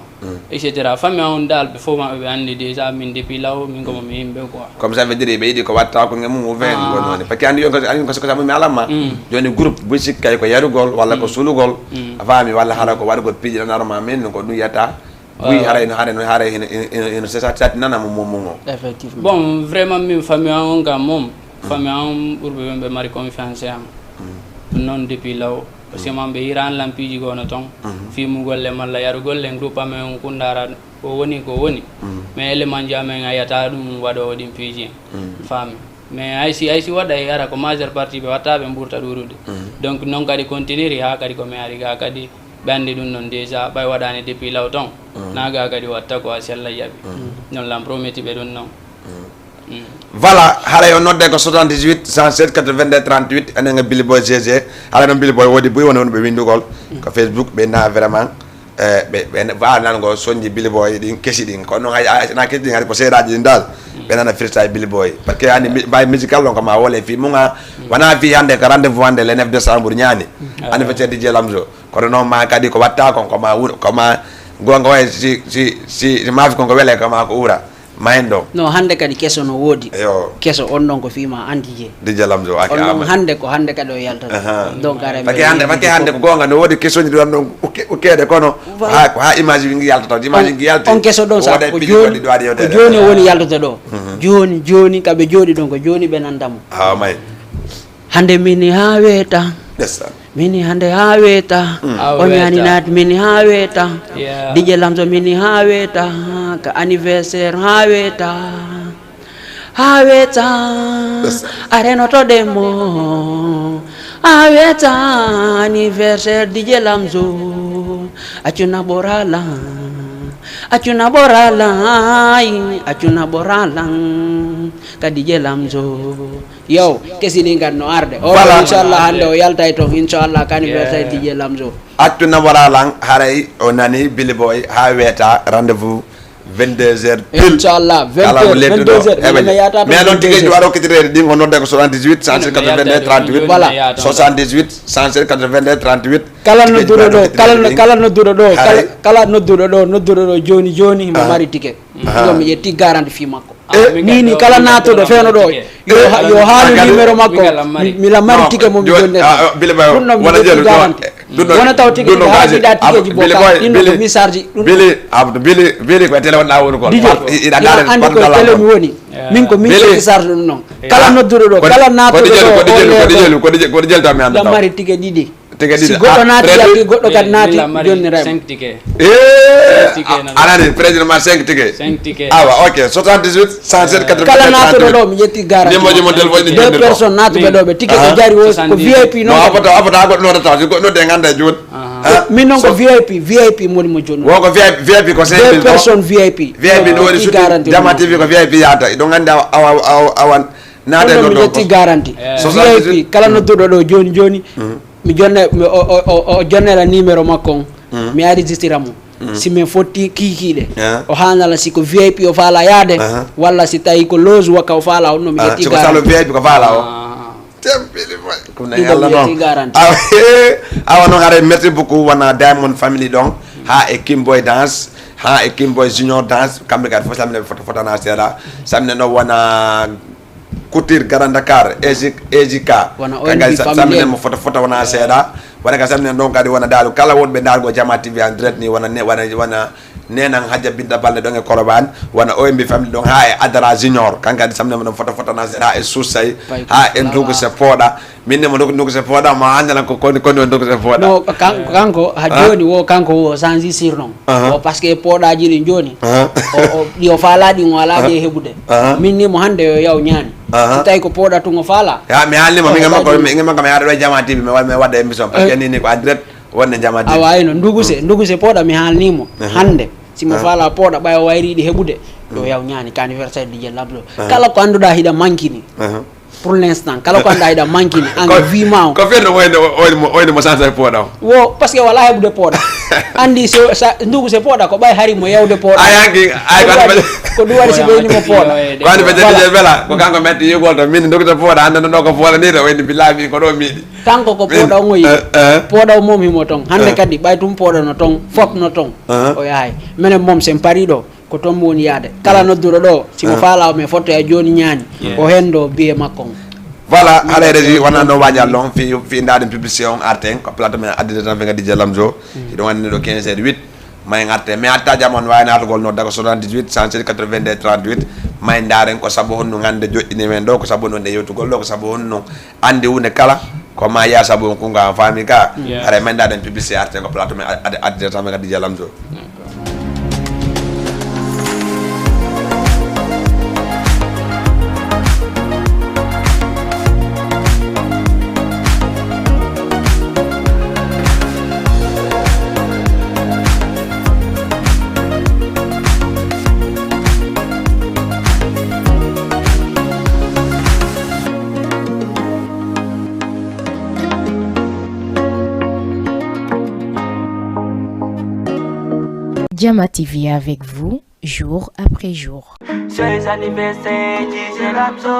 et cetera. Famille on dal ɓe fof maɓɓe ɓe anndi déjà min depuis law, min ko mo mi yimɓe quoi. Comme ça veut dire ɓe yiɗi ko watta ko nge mum ou vingt ko noon. Parce que anndi yon ko, anndi ko, ko sabu mi alamma. Jooni groupe buy sikkay ko yarugol walla ko sulugol. A faami, walla hara ko waɗugol piiji ɗan arma min ko ɗum yiyata. Buy haray no, haray no, haray hino, hino, hino, hino sesa sati nana mo, mo, mo, mo. Effectivement. Bon, vraiment min famille an on kam moom, famille an on ɓurɓe ɓen ɓe mari confiance e am. Ɗum noon depuis law. Parce que man ɓe yiran lan piiji goo no ton. Fii mu golle malla yarugol en groupe amen on Kundara o woni ko woni. Mais élément ji amen a yiyata ɗum waɗoowo ɗin piiji en. Faami. Mais hay si, hay si waɗa e ara ko majeure partie ɓe watta ɓe mburta ɗuuɗude. Donc noon kadi continuer haa kadi ko mi ari ga kadi ɓe anndi ɗum noon déjà ɓay waɗaani depuis law ton. Na ga kadi watta ko a sella jaɓi. Noon lan prometi ɓe ɗum noon. Voilà, haray o nodde ko soixante-dix-huit cent sept quatre-vingt-deux trente-huit, enen e Billy Boy G G. Haray noon Billy Boy woodi buy woni woni ɓe winndugol ko Facebook ɓe na vraiment, eh, ɓe, ɓe ba nango soñji Billy Boy ɗin kesi ɗin. Kono noon hay, hay, na kesi ɗin hari ko seeɗaaji ɗin dal. Ɓe nana firta e Billy Boy. Parce que ani mi, mbay musical ɗon ko ma wole fi mum a, wona fi hannde ko rendez-vous hannde le neuf décembre ñaani. Anniversaire D J Lamzo. Kono noon ma kadi ko watta kon ko ma wuro, ko ma gonga way si, si, si, si maafi kon ko wele ko ma ko ura. Ma en ɗon. No, hannde kadi keso no woodi. Yo. Keso on ɗon ko fii ma anndi je. D J Lamzo, ake on ɗon ama. Hannde ko hannde kadi o yaltata. Donc, are fakke hannde, fakke hannde ko goonga no woodi kesoji ɗon ɗon ukke-, ukkeede kono ha, ko ha image wi ngi yaltata. Image ngi yalti. On keso ɗon sa ko jooni, ko jooni o woni yaltata ɗo. Jooni, jooni ka ɓe jooɗi ɗon ko jooni ɓe nanda mo. Ha may. Hannde mini ha weeta. Ndeysaan. Mini hannde haa weeta. O ñaani naat mini haa weeta. D J Lamzo mini haa weeta. Ka anniversaire haa weeta. Haa weeta. A renoto ɗe mo. Haa weeta anniversaire D J Lamzo. Acuna ɓorala. Acuna ɓorala. Acuna ɓorala. Ka D J Lamzo. Yow, kesi ɗin kan no arde. O voilà. Inchallah hannde o yaltay toon, inchallah, ka anniversaire D J Lamzo. Accu na wara lan, haray o nani Billy Boy, ha weeta, rendez-vous vingt-deux heures pile. Inchallah, vingt heures, vingt-deux heures. Mais non, tike ji waɗo kitirede ɗin, o nodda ko soixante-dix-huit cent quatre-vingt-deux trente-huit. Voilà. Soixante-dix-huit cent quatre-vingt-deux trente-huit. Kala nodduɗo ɗo, kala, kala nodduɗo ɗo, kala, kala nodduɗo ɗo, nodduɗo ɗo jooni jooni, himo mari tike. Ɗo mi ƴetti garanti fii makko. Ni, ni kala naatuɗo feno ɗo, yo ha-, yo haalu numéro makko. Mi, mi la mari tike mo mi jonnete. Ɗum ɗon mi ƴetti garanti. Wona taw tike ɗum ɗon haaliɗa tikeji bo ka ɗin ɗo mi sarji ɗum. Bili, Abdou, Bili, Bili ko e télé wonɗa woni ko. Dijo, ina anndi ko e télé mi woni. Min ko min ƴetti sarji ɗum ɗon. Kala nodduɗo ɗo, kala naatuɗo ɗo, ko dijelu, ko dijelu, ko dijelu, ko dijelu taw mi annda. Mari tike ɗiɗi. Tike ɗiɗi. Si goɗɗo naati, yalti, goɗɗo kadi naati, jonnira mo. Cinq tickets. Eh, cinq tickets na anani, président ma cinq tickets. Cinq tickets. Awa, ok, soixante-dix-huit, cent sept, quatre-vingt-deux, kala naatuɗo ɗo, mi ƴetti garanti. Numéro ji mon téléphone ni. Deux personnes naatuɓe ɗo, ɓe ticket o jari o, ko V I P non. Non, afota, afota, goɗɗo nodata, si goɗɗo nodde ngannda e jooni. Min non ko V I P, V I P moni mo jooni. Wo ko V I P, V I P ko cinq mille. Deux personnes V I P. V I P no woni suti garanti. Jama T V ko V I P yata. Ɗo ngannda awa, awa, awa, awa, naata ɗo mi ƴetti garanti. V I P, kala nodduɗo ɗo jooni jooni. Mi jonne, mi, o, o, o, o jonnera numéro makko on. Mi enregistrira mo. Si men fotti kiikiiɗe. O haanala si ko V I P o faala yaade, walla si tawi ko loge wakka o faala, on no mi ƴetti salo V I P ko faala o. Tempili boy. Ɗum ne yalla noon. Awa noon, haray merci beaucoup wona Diamond Family ɗon, ha e Kimboy Dance, ha e Kimboy Junior Dance, kamɓe kadi fof salmine foto fotana seeɗa. Samne noon wona Couture Grand Dakar, Ejika. Wona O N G Family. Samne mo foto fota wona seeɗa. Wona ka samne noon kadi wona daalu kala wonɓe ndaargo Jama T V en direct ni wona ne wona wona nenan Hajja Binta Balde ɗon e Koloban, wona O M B Family ɗon ha e Adara Junior, kankadi samne mo ɗon foto fotana seeɗa ha e Susay, ha e Nduguse Pooɗa. Min ne mo Nduguse Pooɗa ma andalan ko koni koni o Nduguse Pooɗa. No kanko kanko ha joni wo kanko wo sanji sir non. O parce que pooɗaji ɗin joni. O ɗi o faala ɗin o ala ɗi e heɓude. Min ni mo hande yo yaw ñaani. So tawi ko pooɗa tun o faala. Ya mi haalni mo min makko min makko mi haɗa ɗo e Jama T V mi waɗa émission parce que ni ni ko en direct. Wonde jama di. Awa ayno nduguse nduguse pooɗa mi haalnimo hannde, simo faala pooɗa ɓay o wayri yiɗi heɓude, yo yaw ñaani ka anniversaire di jellablo. Kala ko annduɗa hiɗa mankini, pour l'instant kala ko annduɗa hiɗa mankini an vima o. Ko fenno wayde wayde mo wayde mo sansa e pooɗa o. Wo parce que wala heɓude pooɗa. Anndi so nduguse pooɗa ko ɓay hari mo yawde pooɗa. Ayanki ay ko ɗum waɗi si ɓeynimo pooɗa. Ko anniversaire di jellablo ko kanko metti yugol to min nduguse pooɗa hannde no ɗo ko pooɗa ni to wayde billahi min ko ɗo miɗi. Kanko ko pooɗaw mo yiɗi. Pooɗaw mom himo ton hannde kadi ɓay tum pooɗano ton fop no ton. O yahay menen mom sen pari ɗo ko ton mo woni yaade kala nodduɗo ɗo simo faala o men fottoya joni ñaani. O hendo biye makko on. Voilà. Haɗa resi wona no waajal noon fi fi ndaɗen publicité on arten ko plateau men addide tan fe gaddi jelamjo. Hiɗon anndi ɗo quinze heures huit. May ngarte mais hatta jamon wawi natugol no daga soixante-dix-huit cent sept quatre-vingt-deux trente-huit. May ndaren ko sabu honno hande joɗɗini men ɗo ko sabu honno nde yewtugol ɗo ko sabu honno andi hunde kala ko ma ya sabu on kunga an faami ka. Haray may ndaɗen publicité arte ko plateau men adde tan men gaddi jelamjo. Jama T V avec vous, jour après jour. Joyeux anniversaire, D J Lamzo.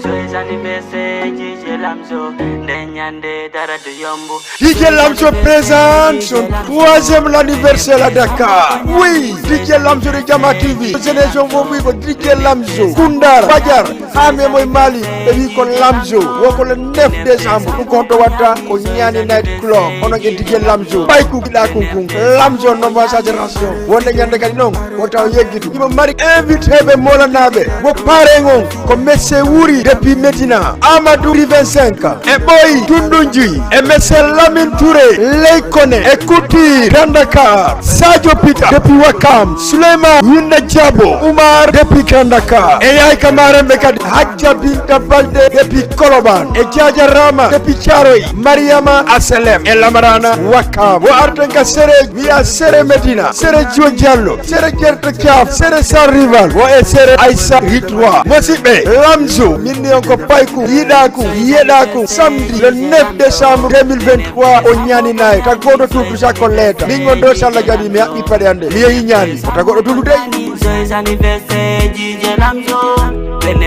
Joyeux anniversaire, D J Lamzo. Nde ñande dara du yomb. D J Lamzo présente son troisième anniversaire à Dakar. Oui, D J Lamzo de Jama T V. Génération Bobo, D J Lamzo. Kundar, Bajar, Hame Moy Mali. Et puis, kon Lamzo. Woko le neuf décembre. Nous comptons Wata, au Niani Night Club. On a dit D J Lamzo. Baiku, Kida Kunkun. Lamzo, non, moi, sa génération. On a dit, non. Wota o yejjiti himo mari invité ɓe molanaaɓe wo paren on ko messe wuri depuis médina amadou rivingt-cinq e ɓoyi tundunji e messe lamin touré leykone e couture grand dakar sadio pita depuis wakam souleymane yunda diabo oumar depuis grand dakar e yayka marenɓe kadi hajja binta balde depuis koloban e jaja rama depuis caroy mariama aselem e lamarana wakam wo arten ka sereji wiya sere medina sere jo diallo sere jerto caf sere san rival wo e sere aissa ritwa mosiɓɓe lamzo minni on ko payku yiɗaku yeɗaku samedi le neuf décembre deux mille vingt-trois o ñaninay ta goto tutu sakko leeta min on ɗo salla jaɓi mi haɓɓi paɗe ande mi yehi ñani ta goɗɗo tutu dey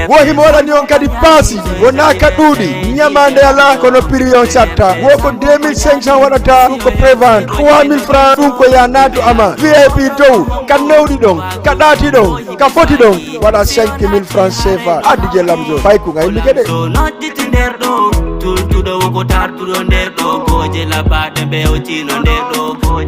wo himo waɗani on kadi paasi wona ka ɗuuɗi ñamande ala kono prix on satta wo ko deux mille cinq cents waɗata ɗum ko prévente trois mille francs ɗum ko ya naatu ama vip dow ka newɗi ɗon ka ɗaati ɗon ka foti ɗon waɗa cinq mille francs cfa addi je lamzo fay ko gaymi kede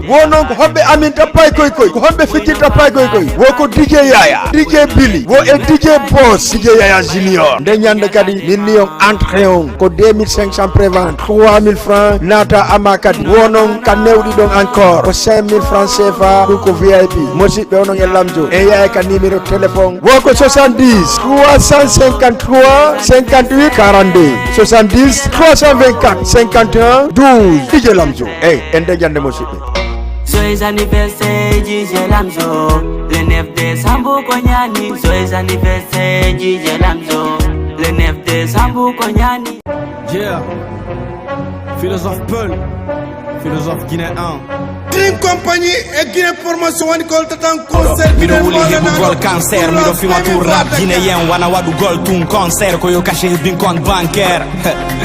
wo noon ko homɓe amin tappay koy koy ko homɓe fijirta pay koy koy wo ko dj yaya dj bili wo e dj bos dj yaya junior nde ñande kadi min ni on entrée on ko deux mille cinq cents prévente trois mille francs naata ama kadi wo noon ka newɗi ɗon encore ko cinq mille francs cfa ɗum ko vip mosiɓɓe onon e lamjo e yaya ka numéro téléphone wo ko soixante-dix trois cent cinquante-trois cinquante-huit quarante-deux soixante-dix trois cent vingt-quatre cinquante et un douze dj lamjo eyyi en de jande mo siɓɓe joyeux anniversaire dj lamjo le neuf décembre ko ñaani joyeux anniversaire dj lamjo le neuf décembre ko ñaani yeah philosophe peul Philosophe guinéen. Dream Company e Guinée Promotion woni goltatan concert. Miɗo wuli heɓugol cancer, miɗo fiwa tour rap guinéen, wana waɗugol tun concert, ko yo caché hebbin compte bancaire.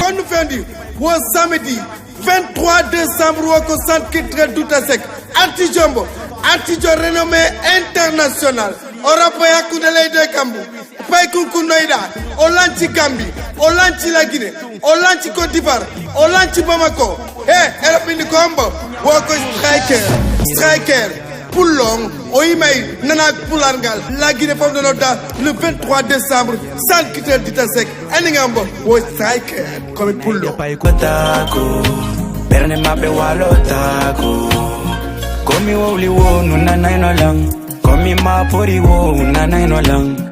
Konno fendi wo samedi vingt-trois décembre wo ko centre culturel Douta Seck. Artijo mbo, artijo renommé international. O rappo e hakkunde leydi e kammu. Pay kunkunnoyɗa, o lanci Gambi, o lanci La Guinée, o lanci Côte d'Ivoire, o lanci Bamako. He, eɗo ɓinndi ko hombo? Wo ko striker, striker, pullo on, o yimay nana pulargal. La Guinée fof no nodda le vingt-trois décembre, centre culturel Douta Seck. Andi ngambo, wo striker, komi pullo. Pay ko tako, ɓernde maɓɓe walotaako. Komi wowli wo nunanayno lan, komi mapori wo nunanayno lan.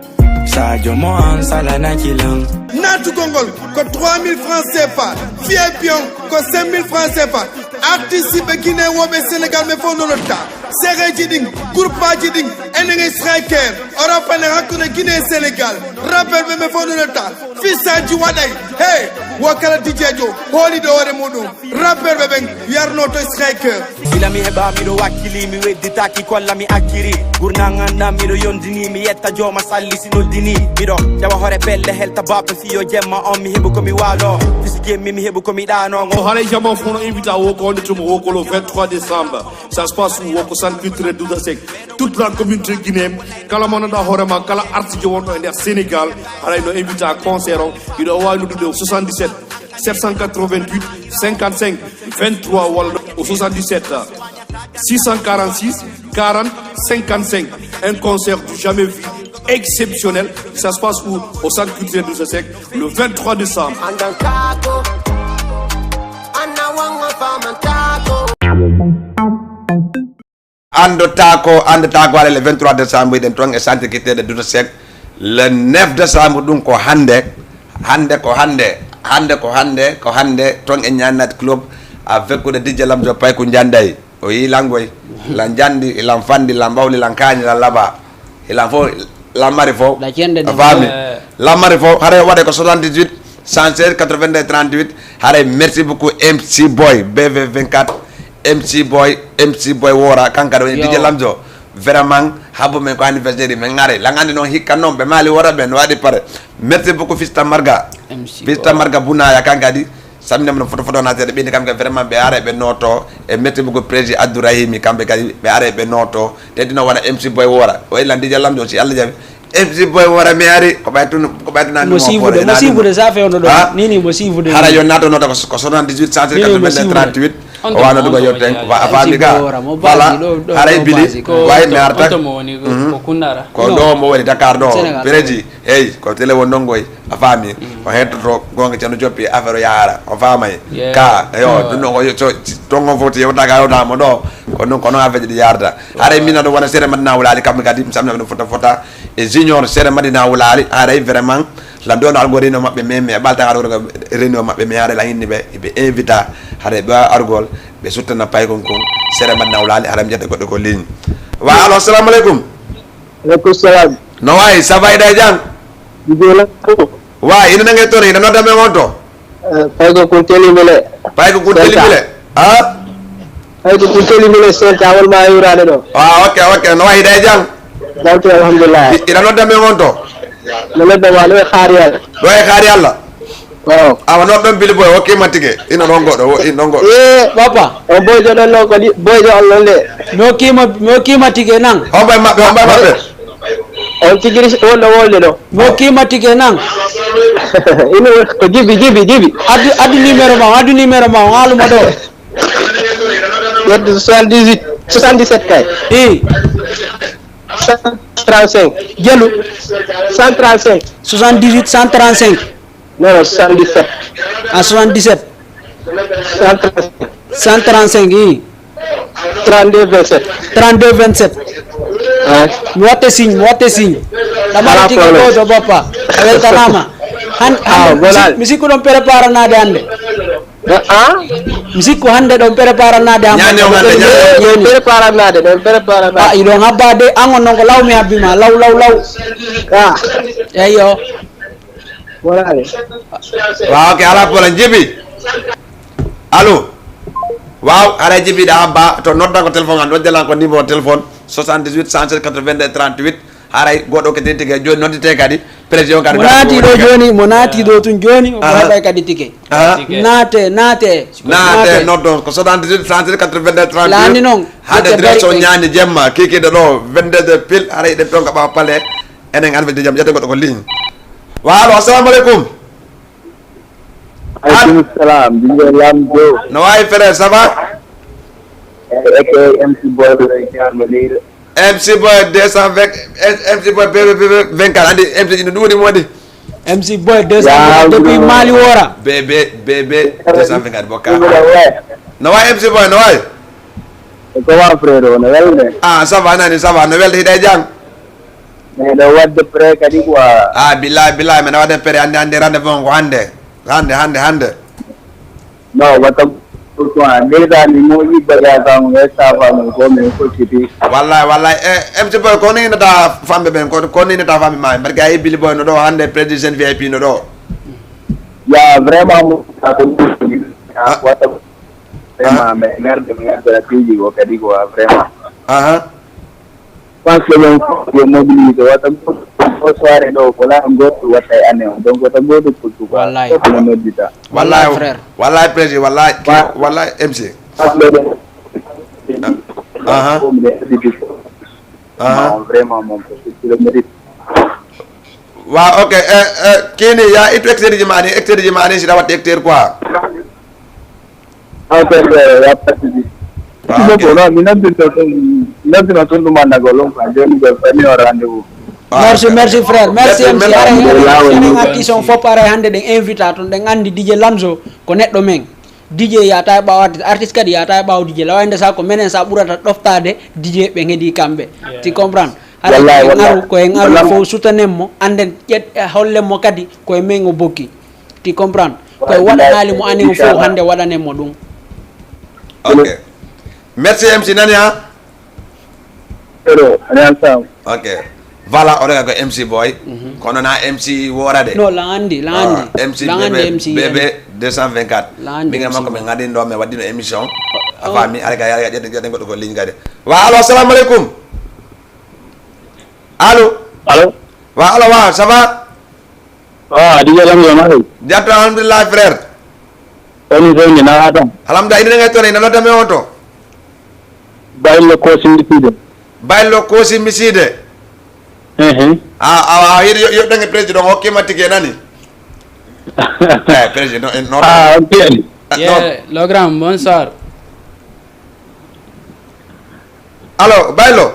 Sadio mo an sala na kilan. Naatugol ngol ko trois mille francs C F A, V I P on ko cinq mille francs C F A. Artiste ɓe Guinée woɓe Sénégal ɓe fof no lotta. Sereji ɗin, groupe aji ɗin, enen e striker. Europe ene hakkunde Guinée e Sénégal. Rappeur ɓe ɓe fof no lotta. Fisaji waɗay. Hey, wo kala D J jo hooliɗo hoore muɗum. Rappeur ɓe ɓen yarno to striker. Gila mi heɓa miɗo wakkili, mi wedditaki kolla mi akkiri. Gurnan annam miɗo yondini, mi yetta jooma salli si noddini. Miɗo jawa hore belle helta baɓe fiyo jemma on, mi heɓu ko mi walo. Fisi jemmi mi heɓu ko mi ɗano. O haray jama fof no invita wo ko wonde tuma wo ko le vingt-trois décembre. Ça se passe où? Wo ko centre culturel Douta Seck. Toute la communauté guinéenne, kala mo nanda hoore ma, kala artiste wonɗo e nder Sénégal, haray no invita concert o. Hiɗo wawi noddude o soixante-dix-sept sept cent quatre-vingt-huit cinquante-cinq vingt-trois walla au soixante-dix-sept six cent quarante-six quarante cinquante-cinq. Un concert du jamais vu, exceptionnel. Ça se passe où? Au centre culturel Douta Seck, le vingt-trois décembre. Anndo taako, anndo taako, haray le vingt-trois décembre, hiɗen toon e centre culturel Douta Seck. Le neuf décembre, ɗum ko hannde, hannde ko hannde, hannde ko hannde, ko hannde, toon e Niani Night Club, avec le D J Lamzo Payku Njanday. O yii lan goy, lan jandi, lan fandi, lan bawli, lan kaani, lan laba. Hilan fof, lammari fof. A faami? Lammari fof, haray waɗe ko soixante-dix-huit, cent seize, quatre-vingt-deux, trente-huit. Haray merci beaucoup M C Boy, B V vingt-quatre, M C Boy, M C Boy Wora, kanko kadi woni D J Lamzo. Vraiment, habbo men ko anniversaire, men ngare. Lan anndi noon hikka noon, ɓe maali Wora ɓe, no waɗi pare. Merci beaucoup, Fista Marga. Fista Marga Bunaya, kanko kadi. Samina mo foto foto na seeɗa ɓeydi kamɓe kadi vraiment ɓe ara ɓe nooto e merci beaucoup président Abdourahimi kamɓe kadi ɓe ara ɓe nooto te dino wona M C Boy Wora o ila ndija lamɗo si Allah jaɓi M C Boy Wora mi ari ko ɓay tun ko ɓay tun mo sifude mo sifude sa fewno ɗo ni ni mo sifude hara yo nato nota ko soixante-dix-huit cent quatre-vingt-deux trente-huit o wano ɗugo yotten a faami ga voilà haray bili wayi mi arta ko ɗo mo woni Dakar ɗo président Eyi, ko tele won ɗon koy, a faami? O heɗoto goonga Ceerno Joppi affaire o yahara, o faamay. Ka, eyo, ɗum ɗon ko tongo foti yewta ka yewta mo ɗo, ko ɗum ko noon affaire ɗi yarata. Haray min aɗa wona seere Madina Wulaali kamɓe kadi mi samna ɓe no fota fota e junior seere Madina Wulaali haray vraiment lan ɗon algo réunion maɓɓe mais mais ɓalta haɗa wona réunion maɓɓe mais haray lan hinni ɓe ɓe invita haray ɓe argol ɓe suttana paykon kon seere Madina Wulaali haray mi ƴetta goɗɗo ko ligne. Wa alo, assalamu aleykum. Aleykum salam. No wayi, ça va, hiɗa e jam? Joola ko. Wayi, ina nange toon, ina nodda men on to? Payko kun teli mile. Payko kun teli mile. Ha? Payko kun teli mile senta wol ma yurade ɗo. Ah, ok, ok. No wayi, hiɗa e jam? Jam to alhamdulillah. Ina nodda men on to? No nodda ma ɗo e xaari Yalla. Ɗo e xaari Yalla? Waaw. Awa noon ɗon bili boy hokkima tike ina ɗon goɗɗo wo in ɗon goɗɗo. Eh papa. On boyjo ɗon noon ko boyjo on noon de. Mi hokkima mi hokkima tike nan. Hombay maɓɓe hombay maɓɓe. On tigiri wonɗo wolde ɗo. Mi hokkima tike nan. Ino ko jibi jibi jibi. Addu addu numéro ma addu numéro ma on haaluma ɗo. Ƴettu soixante-dix-huit soixante-dix-sept kay. I. Cent trente-cinq. Jelu. Cent trente-cinq. Soixante-dix-huit cent trente-cinq. Non, non, soixante-dix-sept. Ah, soixante-dix-sept. Cent trente-cinq. Cent trente-cinq, i. Trente-deux vingt-sept. Trente-deux vingt-sept. Ouais. Mi watte signe, mi watte signe. Ɗamara tigi goto boppa. A weltanama. Han han mi sikku ɗon préparanade hande. Ah? Mi sikku hande ɗon préparanade hande. Ñande on hande ñande. Préparanade ɗon préparanade. Ah, iɗon habba de an on non ko law mi habbi ma law law law. Ah. Eyyo. Wala. Wa ok ala problème jibi. Allo. Waaw, haray jibiɗa Abba, to noddan ko téléphone am, noddalan ko numéro téléphone soixante-dix-huit cent sept quatre-vingt-deux trente-huit. Haray goɗɗo ko tigi tigi jooni noddete kadi, président kadi mo naati ɗo jooni, mo naati ɗo tun jooni, o heɓay kadi tike. Naate, naate. Naate, noddon ko soixante-dix-huit cent sept quatre-vingt-deux trente-huit. Laani noon, haade direction ñaani jemma, kikiɗe ɗo, vingt-deux heures pile, haray ɗen toon ka ɓaawa pale, enen an fedde jam, ƴetten goɗɗo ko ligne. Wa allo, assalamu aleykum. Aleykum salam, Bingo Lam Joe. No wayi frère, ça va? Eh, eke M C Boy, Boy, Thiam, Lire. M C Boy deux cent vingt, M C Boy B B B vingt-quatre, andi M C ino ɗuuɗi mo waɗi. M C Boy deux cent vingt depuis Mali Wora. B B, B B deux cent vingt-quatre, bokka. No wayi M C Boy, no wayi? E comment frère, no welde? Ah, ça va, nani, ça va, no welde hiɗa e jam? Meɗo wadde prêt kadi quoi. Ah, billahi, billahi, meɗo wadde prêt hannde, hannde rendez-vous on ko hannde. Hannde, hannde, hannde. Non, wata quoi. Déjà ni mo yibba ya kam e safa mo ko men ko kiti. Wallahi, wallahi. Eh, M C Boy, ko ni nata fambe ben, ko, ko ni nata fambe ma. Barke ay bili boy no do hannde président V I P no do. Ya vraiment mo ko wata vraiment mais merde merde la tiji ko kadi quoi vraiment. Aha. Parce que ɗon fof yo mobilisé wata goto o soirée ɗo ko la goto watta e année o donc wata goto pour tout quoi. Wallahi. Fof no noddita. Wallahi, wallahi frère. Wallahi président, wallahi, wallahi M C. Aha. Aha. Vraiment moom ko kilométre. Wa, ok, eh, eh, kini ya itu hectare ji mani, hectare ji mani si rawat hectare quoi. Ok, ok, y a pas de souci. Ah, ok. Beaucoup, non, mi noddirta toon, mi noddira toon ɗum annda ko lon quoi, jooni ko fami o rendez-vous. Ah, merci, ok. Merci frère, merci. Merci, M C, merci. Aray, aray, enen artiste on fof aray hannde ɗen invita toon, ɗen anndi D J Lamzo ko neɗɗo men. D J yahata e ɓaawo artiste, artiste kadi yahata e ɓaawo D J, lawa nde sa ko menen sa ɓurata ɗoftaade D J ɓe ngedi kamɓe. Yes. Tu comprends? Hara wallahi, ko en wallahi. Aru, ko en aru fof soutanen mo, annden ƴet, hollen mo kadi ko e men o bokki. Tu comprends? Ko e waɗanaali mo anen fof hannde waɗanen mo ɗum. Ok. Merci M C nani ha? Hello, on est ensemble. Ok. Voilà, oɗo ko M C Boy. Mhm. Kono na M C worade. No, la andi, la andi. Ah, M C la andi, B B, M C B B deux cent vingt-quatre. La andi, ɓinngel makko men ngadin ɗo, men waɗɗino émission. Oh. A faami, ala ka, ala ka, ƴetten, ƴetten goɗɗo ko ligne kadi. Wa, allo, assalamu aleykum. Allo? Allo? Wa, allo, wa, ça va? Ah, D J Lamzo, no mbaɗɗa? Jatto, alhamdulillah, frère. Woni fewni, na tan? Alhamdulillah, ina ngay toon, ina nodda men on to? Baylo Koosi Misiide. Baylo Koosi Misiide? Ehe. Ah, awa, hiɗo yo, yo ɗange président, hokkima tike nani? Eh, président, eh, non. Ah, ok. Ah, non. Yeah, le grand, bonsoir. Allo, Baylo?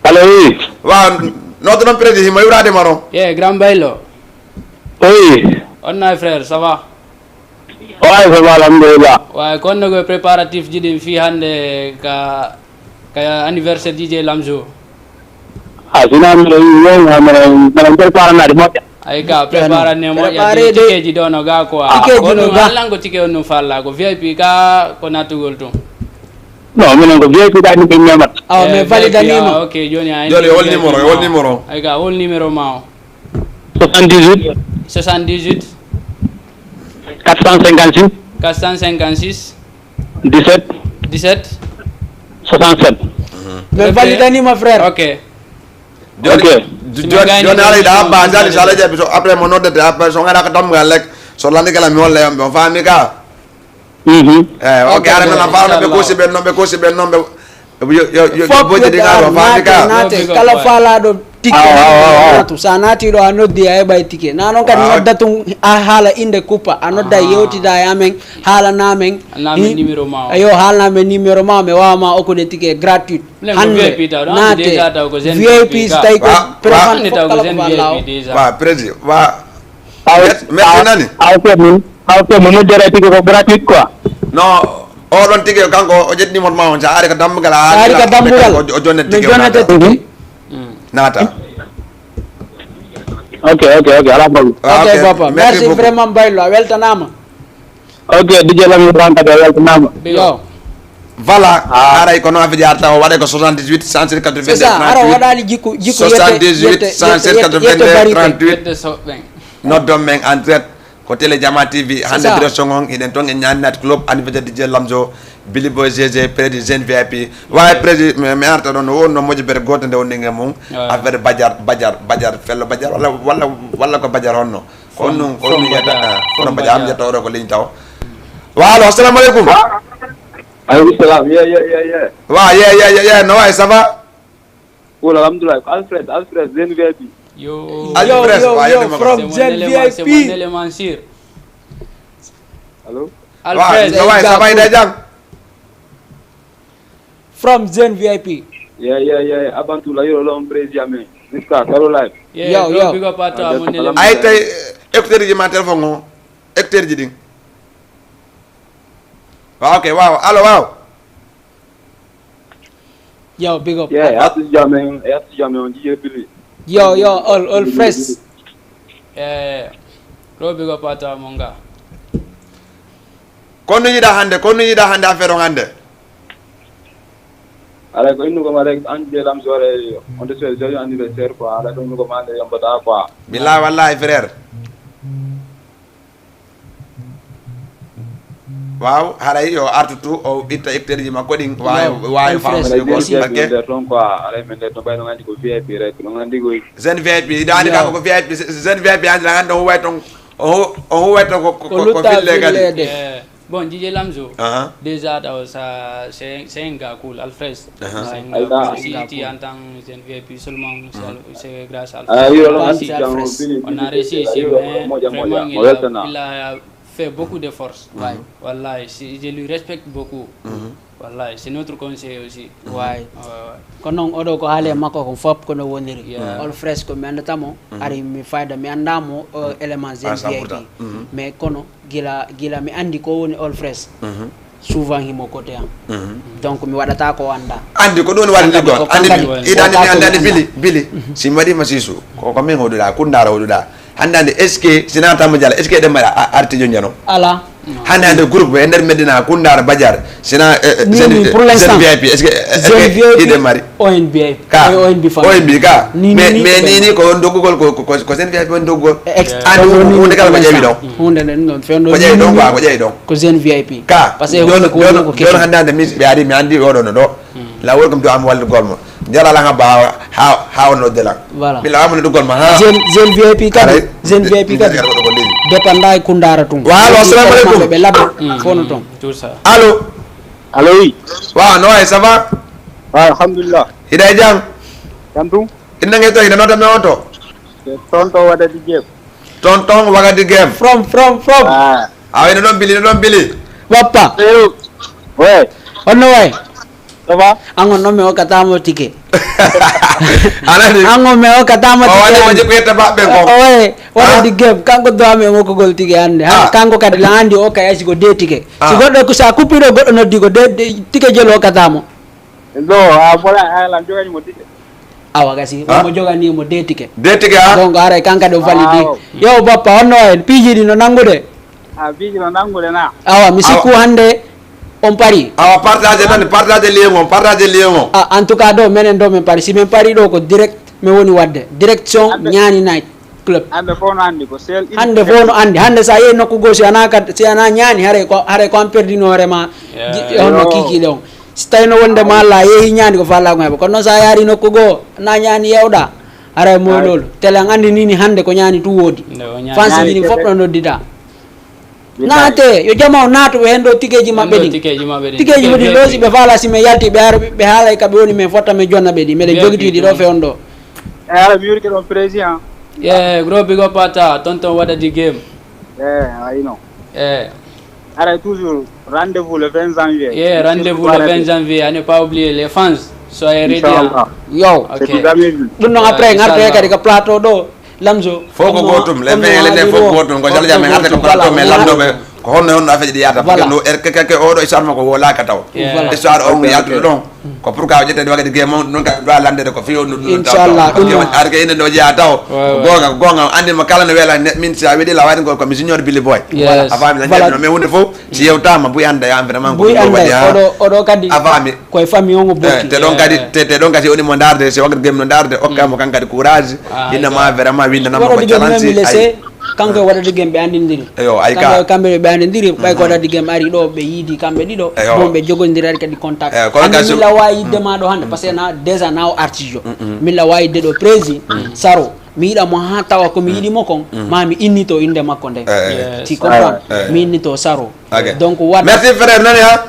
Allo, oui. Waaw, noto noon président, himo yuwraade ma noon. Yeah, grand Baylo. Oui. On na frère, ça va? Ouais, ça va, alhamdulillah. Ouais, kono ko préparatif ji ɗin fii hannde ka, ka anniversaire D J Lamzo. Ah, sina miɗo yiwi won, miɗo, miɗo préparanaade moƴƴa. Ay ka, préparane moƴƴa, tikeji ɗo no ga quoi. Tikeji no ga. Allan ko tike on no falla, ko V I P ka, ko nattugol tun. Non, minen ko V I P ɗa ni ɓe memata. Awa, eh, mais validanima. Ah, ok, joni a jooni hol numéro, hol numéro? Ay ka, hol numéro ma o? Soixante-dix-huit. Soixante-dix-huit. Quatre cent cinquante-six. Quatre cent cinquante-six. Dix-sept. Dix-sept. Soixante-sept. Mais validanima, frère. Ok. Joni, ok. Joni, joni ala yiɗa abba, jani so ala jaɓi, so après mo noddete, après so ngaɗa ko dammugal lek, so landi kala mi holla yomɓe, on faami ka? Mhm. Eh, ok, ara men a faala ɓe kosi ɓen noon, ɓe kosi ɓen noon, ɓe, yo, yo, yo, yo bojji ɗi ngaɗo, faami ka? Naate, naate, kala faalaɗo tike naatu, sa naati ɗo a noddi a heɓay tike. Na noon kadi nodda tun a haala innde kuppa, a nodda yewtida e amen, haalana men. Haalana men numéro ma o. Ayo, haalana men numéro ma o, mi wawa ma okkude tike gratuit. Hannde, naate, V I P, so tawi ko président fof kala ko Allah o. Wa, président, wa. Merci, merci, nani? Aw, ko mo, aw, ko mo noddere tigi ko gratuit quoi. Non, oɗon tigi kanko o ƴetti numéro ma on, sa ari ka dambugal, a ari ka dambugal, o, o jonnete tigi, o jonnete tigi. Naata. Ok, ok, ok, ala problème. Ok, papa. Merci beaucoup. Vraiment, Baylo, a weltanama. Ok, D J Lamine Ranka de weltanama. Yo. Voilà, haray ko noon affaire yarata o waɗa ko soixante-dix-huit, cent quatre-vingt-deux, c'est ça, hara waɗali jikku, jikku yette, soixante-dix-huit, yette, cent quatre-vingt-deux, yette, yette trente-huit. Yette soɓɓen. Noddon men en direct. Ko télé Jama T V hannde. Biro songon hiɗen toon e Ñaani Night Club, anniversaire D J Lamzo, Billy Boy, G G, Prédi, Jeune V I P. Waawi Prédi, mi mi arta ɗoon, no wonno moƴƴo bere gooto nde wonde nge mum. Affaire Badiar, Badiar, Badiar, Fello Badiar, walla, walla, walla ko Badiar honno? Ko on ɗum, ko on ɗum yiyata, ah, kono Badiar am yetta oɗo ko leñi taw. Wa allo, assalamu aleykum. Aleykum salam. Ye, ye, ye, ye. Wa, ye, ye, ye, ye, no wayi, ça va? Cool, alhamdulillah. Ko Alfred, Alfred, Jeune V I P. Yo. Alfred, yo, yo, wa, yo, yettude makko. From Jeune V I P. C'est mon élément, c'est mon élément sûr. Allo? Alfred. Wa, no wayi, ça va, ida jam? From Jeune V I P. Yeah, yeah, yeah. Avant tout, la, yo, l'homme président, mais jusqu'à Caroline. Yeah, yo, yo, big up à toi, mon élément. Ay, tey, écouteur ji ma téléphone o. Écouteur ji ɗin. Waaw, ok, waaw. Allo, waaw. Yo, big up. Yeah, yettude jam en, yettude jam en, on jiye Billy. Yo, yo, all, all fresh. Eh, ɗo big up à toi, mon gars. Ko no yiɗa hannde, ko no yiɗa hannde affaire on hannde? Alay ko innugol ma rek, an je lam sore, on te souhaite joyeux anniversaire quoi, alay ko innugol ma hannde yombata quoi. Billahi wallahi frère. Waaw, haray yo artu tu, o itta écouteur ji makko ɗin, waawi, waawi famde ko bakke. Nder toon quoi, alay men nder toon ɓay no nganndi ko V I P rek, no nganndi ko. Jeune V I P, iɗa anndi kanko ko V I P, jeune V I P anndi, anndi on huway toon, on huway toon ko, ko, ko fille kadi. Eh, bon, D J Lamzo, déjà, taw, ça, c'est, c'est un gars cool, Alfred. C'est un gars cool. Si tu entends jeune V I P seulement, c'est, c'est grâce à Alfred. On a réussi ici, mais vraiment, il a, il a fait beaucoup de force. Wallahi, si, je lui respecte beaucoup. Wallahi, c'est notre conseiller aussi. Waay. Ko noon, oɗo ko haali e makko kon fof ko no woniri. All fresh ko mi anndatamo, ari mi fayda mi anndaa mo, o élément jeune V I P. Mais kono gila, gila mi anndi ko woni all fresh. Souvent himo côté am. Donc mi waɗata ko anndaa. Anndi ko ɗum woni waɗde ɗo. Anndi mi, iɗa anndi mi anndaani Bili, Bili. Si mi waɗiima siisu, ko, ko min hoɗuɗa, Kundaara hoɗuɗa. Hannde hannde, est-ce que, si na Tamba Diallo, est-ce que eɗen mbaɗa a-, arti jon jano? Alaa. Hannde hannde, groupe e nder Medina, Kundaara, Badiar, si na, eh, eh, Ni, jeune, ni, pour l'instant, jeune V I P, est-ce que, est-ce que jeune V I P, hiɗen mari? O N B I. Ka. O N B famille. O N B ka. Ni, ni, mais, ni, mais ni, ni, ko on doggugol, ko, ko, ko, ko jeune V I P on doggugol. Ex-, anndi ko hunde kala ko ƴeewi ɗon. Hunde nden ɗon, fewndo ko ƴeewi ɗon, quoi, ko ƴeewi ɗon. Ko jeune V I P. Ka. Parce que jon, hunde ko jon, wonno ko jon kesi. Hannde hannde, min, ɓe ari, mi anndi oɗo no ɗo. Lawol kam to am walde golmo. Jara lan habba ha, ha, ha wonno de lan. Voilà. Mi lawama no ɗugol ma ha. Jeune, jeune V I P kadi. Aray. Jeune V I P kadi. Dépend e Kundaara tun. Wa allo, assalamu aleykum. Ɓe labbe. Fof no toon. Tout ça. Allo. Allo, oui. Wa, no wayi, ça va? Wa, alhamdulillah. Hiɗa e jam? Jam tun. Inna nge to, hiɗa nota me on to? Tonton Wagadi Game. Tonton Wagadi Game. From, from, from. Ah. Awa, ino ɗon Bili, ino ɗon Bili. Bappa. Eyo. Ouais. On no wayi? Ça va? An on noon mi hokkataamo tike. Alani. An on mi hokkataamo tike. O waɗi ko jikku yetta baɓɓe ko. Oye, Wagadi Game, kanko duwami e hokkugol tike hannde. Hannde kanko kadi la anndi o kay si ko deux tike. Si goɗɗo ko sa kuppiɗo goɗɗo noddi ko deux, deux, tike jelo hokkataamo. Non, a bola, a lan jogani mo tike. Awa gasi, mo jogani mo deux tike. Deux tike, ha? Donc, haray kanka ɗo validi. Yo, bappa, honno en, piiji ɗi no nanngude? A piiji no nanngude na? Awa, mi sikku hannde on pari. Awa, partage tan, partage lien on, partage lien on. Ah, en tout cas, ɗo, menen ɗo, min pari. Si min pari ɗo, ko direct, mi woni waɗde. Direction, Ñaani Night. Club. Hannde fof no anndi ko sel. Hannde fof no anndi. Hannde so a yehi nokku goo, si a na kad-, si a na ñaani, haray ko, haray ko an perdino hoore ma. Ji-, honno kiikiiɗe on. Si tawino wonde ma Allah, a yehi ñaani ko falla ko heɓa. Kono noon so a yaari nokku goo, na ñaani yewɗa, haray moy loolu. Tele an anndi ni, ni hannde ko ñaani tu woodi. Fansi ji ɗin fof no noddita. Naate, yo jama o naatu ɓe heen ɗo tikeeji maɓɓe ɗin. Tikeeji maɓɓe ɗin. Tikeeji maɓɓe ɗin, ɗo si ɓe faala, si min yalti, ɓe ara, ɓe haalay ka ɓe woni, min fotta, min jonna ɓe ɗi. Meɗen jogitoyɗi ɗo fewndo. E ara mi yurke ɗon président. Yeah, gros big up à toi, tonton Wagadi Game. Yeah, I know. Yeah. Ara toujours rendez-vous le vingt janvier. Yeah, rendez-vous le vingt janvier, à ne pas oublier les fans. Soyez ready, hein. Inchallah. Yo. Ok. Ɗum noon après, ngartoye kadi ko plateau ɗo. Lamzo. Fof ko gootum, les vingt et les fof ko gootum. Ko jalo jam en arta ko plateau, mais lamndooɓe ko honno, honno affaire ji ɗi yahata. Parce que no er-, ke, ke, ke oɗo histoire makko wolaaka taw. Histoire on yaltude ɗon. Ko pourquoi o ƴettede Wagadi Game on, ɗum noon ka ɗo a lanndede ko fii on ɗum taw. Inchallah, ɗum noon. Ar ke enen ɗo jeyaa taw. Ko goonga, ko goonga. Anndi mo kala no wela ne-, min si a weɗi la waɗi ko, ko mi junior Billy Boy. Voilà. A faami la jeeɗi no, mais huunde fof, si yewtaama, buy annda ya vraiment ko ɗum waɗi ha. Oɗo, oɗo kadi. A faami. Koye famille on o bokki. Eh, te ɗon kadi, te, te ɗon kadi woni mo ndaarde, si Wagadi Game no ndaarde, okka mo kan kadi courage. Ah, inna ma vraiment, winndana mo ko challenge. Ay. Kanko e Wada Digem ɓe anndindiri. Eyo, ay ka. Kamɓe, kamɓe ɓe anndindiri, ɓay ko Wada Digem ari ɗo, ɓe yiidi kamɓe ɗiɗo, bon, ɓe jogondirari kadi contact. Eyo, kono hannde kasi min la waawi yiɗde ma ɗo hannde, parce que na, déjà na o artijo. Min la waawi yiɗde ɗo prési, Saro. Mi yiɗa mo haa tawa ko mi yiɗi mo kon, ma mi innito innde makko nden. Eh, eh. Yes. Tu comprends? Eh, eh. Mi innito Saro. Ok. Donc, Wada. Merci, frère, nani, ha?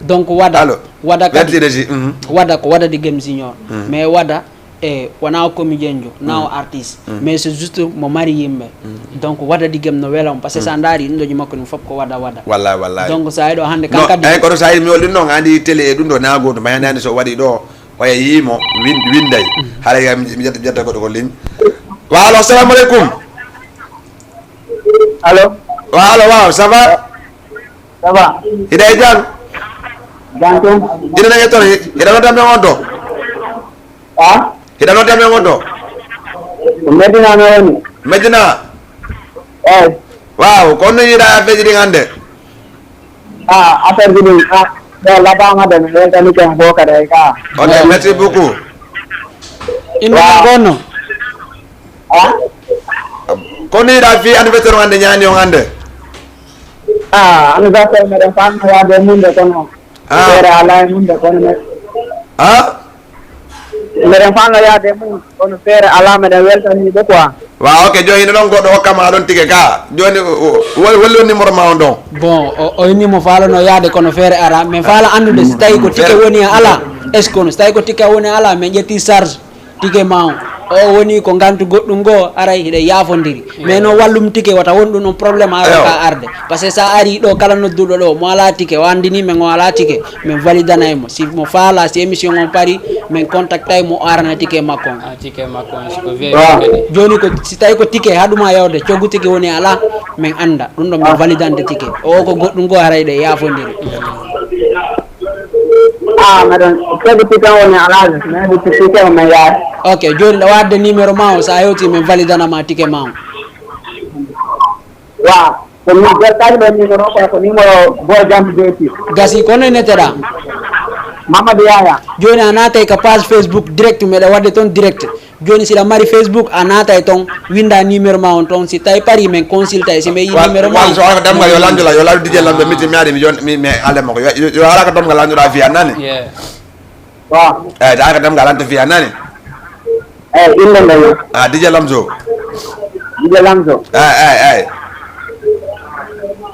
Donc, Wada. Allô? Wada kadi. Merci, Régis. Mhm. Wada ko Wada Digem Junior. Mais Wada, e wona o comédien jo, na o artiste. Mais c'est juste mo mari yimɓe. Donc, Wada Digem no wela mo, parce que sa ndaari ɗum ɗo ji makko ɗum fof ko Wada Wada. Wallahi, wallahi. Donc, sa eɗo hannde kan kadi. Eyi, kono sa yi mi holɗin noon, andi télé e ɗum ɗo na gooto, ma hannde so waɗi ɗo, oya yii mo, win-, winday. Haray mi, mi ƴetta, ƴetta goɗɗo ko ligne. Wa allo, assalamu aleykum. Allo. Wa allo, waaw, ça va? Ça va? Hiɗa e jam? Jam toon. Ina nage toon, hiɗa nodda men on to? Ha? Hiɗa nodda men on to? Ko Medina mi woni. Medina? Eyi. Waaw, ko honno yiɗa affaire ji ɗin hannde? Ah, affaire ji ɗin, ah, ɗo labaama de, mi weltani ken fof kadi ay ka. Ok, merci beaucoup. Inno ma gonno? Ha? Ko honno yiɗa fii anniversaire on hannde, ñaani on hannde? Ah, anniversaire meɗen fanno yaade e mum de kono. Ah. Feere alaa e mum de kono me-, ah? Meɗen fanno yaade e mum kono feere alaa, meɗen weltaniiɓe quoi. Waaw, ok, jooni hino ɗon goɗɗo hokkama ɗon tike ka. Jooni, o, o, wol-, holli on numéro ma on ɗon? Bon, o, o inni mo faala no yaade kono feere alaa. Mais faala anndude si tawi ko tike woni e alaa. Est-ce que kono si tawi ko tike woni e alaa, min ƴetti charge. Tike ma on. O woni ko ngantu goɗɗum goo, aray hiɗen yaafondiri. Mais no wallum tike wata won ɗum on problème a ka arde. Parce que sa ari ɗo kala nodduɗo ɗo, mo alaa tike, o anndini men o alaa tike, min validanay mo. Si mo faala, si émission on pari, min contactay mo o arana tike makko on. Ah, tike makko on, si ko vérifié kadi. Jooni ko, si tawi ko tike haɗuma yawde, coggu tike woni alaa, min annda. Ɗum ɗo min validande tike. O ko goɗɗum goo haray ɗe yaafondiri. Ah, meɗen, cagiti kan woni alaaji, mais ɗi cagiti kan men yaade. Ok, jooni ɗo wadde numéro ma o, sa hewti men validana ma tike ma o. Wa, ko mi jertaki ɗo numéro ko, ko numéro Boy Jam Joti. Gasi, kono e neteɗa? Mamadou Yaya. Jooni a naatay ka page Facebook direct, meɗa wadde toon direct. Jooni, si ɗa mari Facebook, a naatay toon, winnda numéro ma on toon. Si tawi pari, min consultay, si mi yii numéro ma on. Wal so wala ko damgal, yo lanndo la, yo lanndo D J Lamzo, mi, mi ari, mi jon-, mi, mi haalde makko. Yo, yo, yo ala ko damgal lanndoɗa fiya nani? Yeah. Wa. Eyi, ta ko damgal lanndoɗa fiya nani? Eyi, innde nde yo. Ah, D J Lamzo. D J Lamzo. Eyi, eyi, eyi.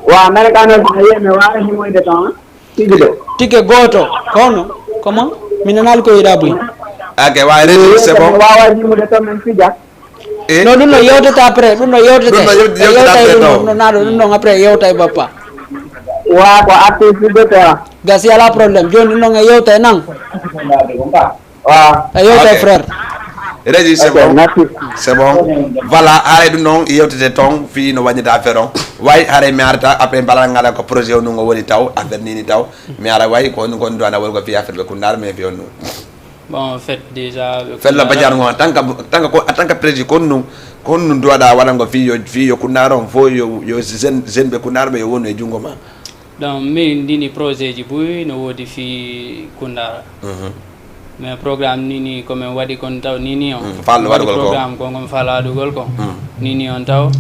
Wa, mene ka noon, mi waawi himoyde toon, hein? Tigi de. Tike gooto, kono, comment? Mi nanaali ko yiɗa buy. Ok, waawi resi, c'est bon. Waawa yimude toon min fija. Eh? No, ɗum no yewtete après, ɗum no yewtete. Ɗum no yewte-, E yewtete yewtay après ɗum, ɗo. Ɗum no naɗo, ɗum no après yewtay bappa. Wa ko artiste de toi. Gasi, ala problème. Jooni ɗum no e yewtay nan. Wa. E yewtay, ok, frère. Régis, c'est bon. Ok, merci. C'est bon. Voilà, haray ɗum noon yewtete toon fii no wañirta affaire on. Way, haray mi arta après mbaɗa ngala ko projet o nun o woni taw, affaire nini taw. Mi ara way ko on, ko on duwana wol ko fii affaire ɓe kunnaar, mais fii on nun. Bon, en fait, déjà, ɓe fello kunnaar badiano ngo, en tant que, en tant que ko, en tant que président, ko on nun, ko on nun duwaɗa waɗa ngo fii yo, fii yo kunnaar on, fo yo, yo jeune, jeune ɓe kunnaar ɓe yo wonu e junngo ma. Donc, min ndini projet ji buy no woodi fii Kundara. Mhm. Mais programme nini ko min waɗi kon taw nini on. Mm, faalɗo waɗugol ko. Programme ko ngam faala waɗugol ko. Mm. Nini on taw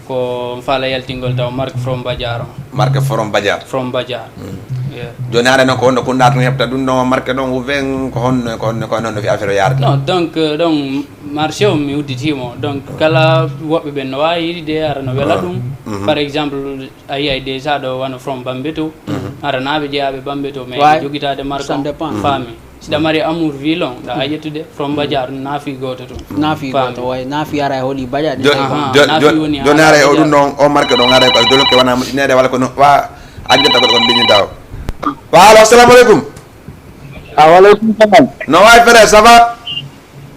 ko faala yaltingol taw marque from Badiar on. Marque from Badiar. From Badiar. Mm. Yeah. Jooni hare noon ko honno Kundara tun heɓta ɗum ɗon marque ɗon ou bien ko honno, ko honno, ko honno fi affaire o yaarata? Non, donc, euh, donc marché o mi udditiimo. Donc kala woɓɓe ɓen no waawi yiɗde ara no wela ɗum. Mhm. Par exemple, a yiyay déjà ɗo wano from Bambeto. Mhm. Hara naaɓe jeyaaɓe Bambeto, mais jogitaade marque on. Ça dépend. Faami. Si ɗa mari amour ville on, ɗa a ƴettude from Badiar, naafi gooto tun. Naafi gooto, way, naafi ara e hoɗi Badiar. Jo-, aha, jo-, naafi jo-, woni jooni ara e o ɗum ɗon, o marque ɗon ara e ko dolokke wona moƴƴineede walla ko no wa a ƴetta ko ɗon liñinta o. Wa allo, assalamu aleykum. Ah, wa aleykum salam. No wayi frère, ça va?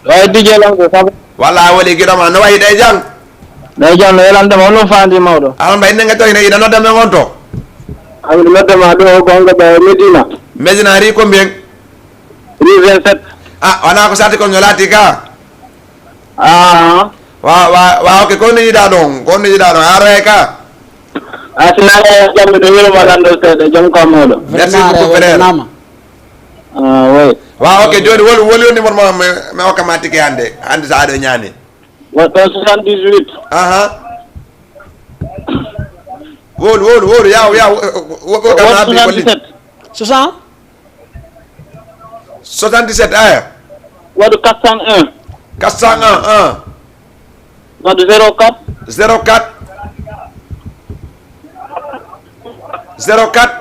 Wayi D J Lamzo, ça va? Walla a woni giɗo ma, no wayi ɗe jam? Ɗe jam, no welante ma, honno faandi mawɗo? Alhamdulillah, innde nge to, ina, ina nodda men on to? Amin nodda ma ɗo, ko Gonga Ba, Medina. Medina, ri combien? Rue vingt-sept. Ah, wona ko satti kon no laati ka? Ah. Wa, wa, wa, ok, ko no yiɗa ɗon? Ko no yiɗa ɗon? Ara e ka? Ah, si nana jam, miɗo yurma lanndo seeɗa, jam ko mawɗo. Merci beaucoup, frère. Ah, oui. Wa, ok, jooni wol, wol woni numéro mo, mi, mi hokka ma tike hannde. Hannde sa aɗo ñaani. Waɗɗo soixante-dix-huit. Aha. Wowlu, wowlu, wowlu, yaw, yaw, wo, wo, wo, woto gannaaɓe soixante-dix-sept. Soixante? Soixante-dix-sept, aya. Waɗu quatre cent un. Quatre cent un, un. Waɗu zéro quatre. Zéro quatre. Zéro quatre.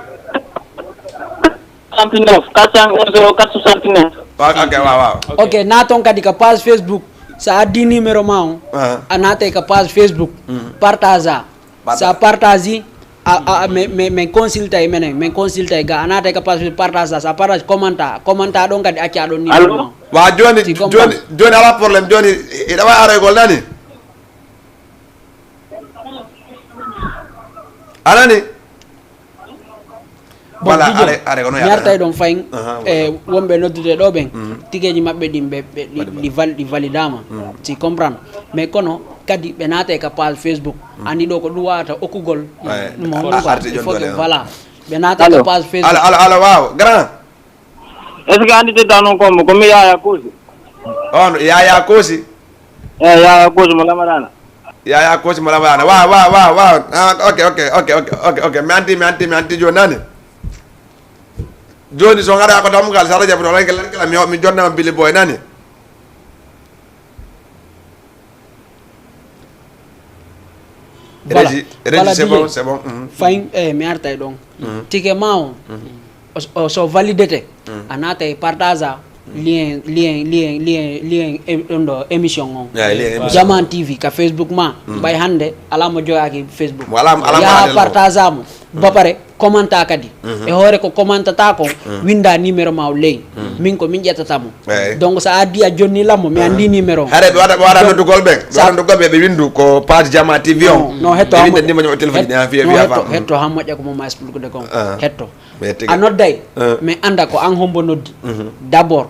Soixante-neuf, quatre cent un, zéro quatre, soixante-neuf. Wa-, ok, waaw, waaw. Ok, na toon kadi ka page Facebook. So a addi numéro ma on, ah, a naatay ka page Facebook. Mm. Partage a. Partage. So a partage, a, a, a, min, min, min consulta e menen, min consulta e ga. A naatay ka page Facebook, partage a. So a partage, commenta. Commenta ɗon kadi, acca ɗon numéro ma on. Wa jooni, si jooni, comprendre, jooni alaa problème. Jooni, hiɗa waawi aroygol nani? A nani? Bon, voilà, Didier, are, are, kono mi artay ɗon fayin, aha, e voilà, wonɓe noddude ɗo ɓen, mhm, tikeji maɓɓe ɗin ɓe, ɓe, ɗi, waɗi, ɗi val-, ɗi validama. Mhm. Si comprendre. Mais kono kadi ɓe naatay ka page Facebook. Mhm. Andi ɗo ko ɗum wawata okkugol. Ouais. Mo a, non, arti il faut joni que, hein, voilà. Ɓe naata ka page Facebook. Allo, allo, allo, waaw, grand. Est-ce que andi te danon kombo ko mi Yaya Kosi? On Yaya Kosi? Eh, Yaya Kosi mo Lamarana. Yaya Kosi mo Lamarana. Waaw, waaw, waaw, waaw. Ah, ok, ok, ok, ok, ok, ok. Mi anti, mi anti, mi anti joni nani. Joni so ngara ko dammugal sara jabu to lan kala kala mi, mi jonna Billy Boy nani. Voilà. Régie, Régie, voilà, c'est bon, Billy, c'est bon. Mhm. Fayin, eh, mi artay ɗon. Mhm. Tike ma on. Mhm. O, o, so validete, mm, a naata e partage a, mm, lien, lien, lien, lien, lien, e, ɗon ɗo émission on. Yeah, lien émission. Jaman T V ka Facebook ma, mm, ɓay hannde alaa mo jogaaki Facebook. Mo alaa, alaa mo yaha adel mo. Partage a mo. Mm. Ba pare, commenta kadi. Mhm. E hoore ko commentata kon, mm, winda numéro ma o ley. Mm. Min ko min ƴettata mo. Eey. Donc, so a addi a jonni lammo, mi anndi numéro. Hare ɓe waɗa, ɓe waɗa noddugol ɓe. Ɓe waɗa noddugol ɓe, ɓe winndu ko page Jama T V on. Non, non, hetto. Ɓe winnda numéro téléphone ji, haa fiya, fiya non, hetto, faama. Hetto, haa moƴƴa ko mo ma expliqué de kon. Ah. Hetto. Mais tigi. A nodday, mm, mais annda ko an hombo noddi. Mhm. D'abord,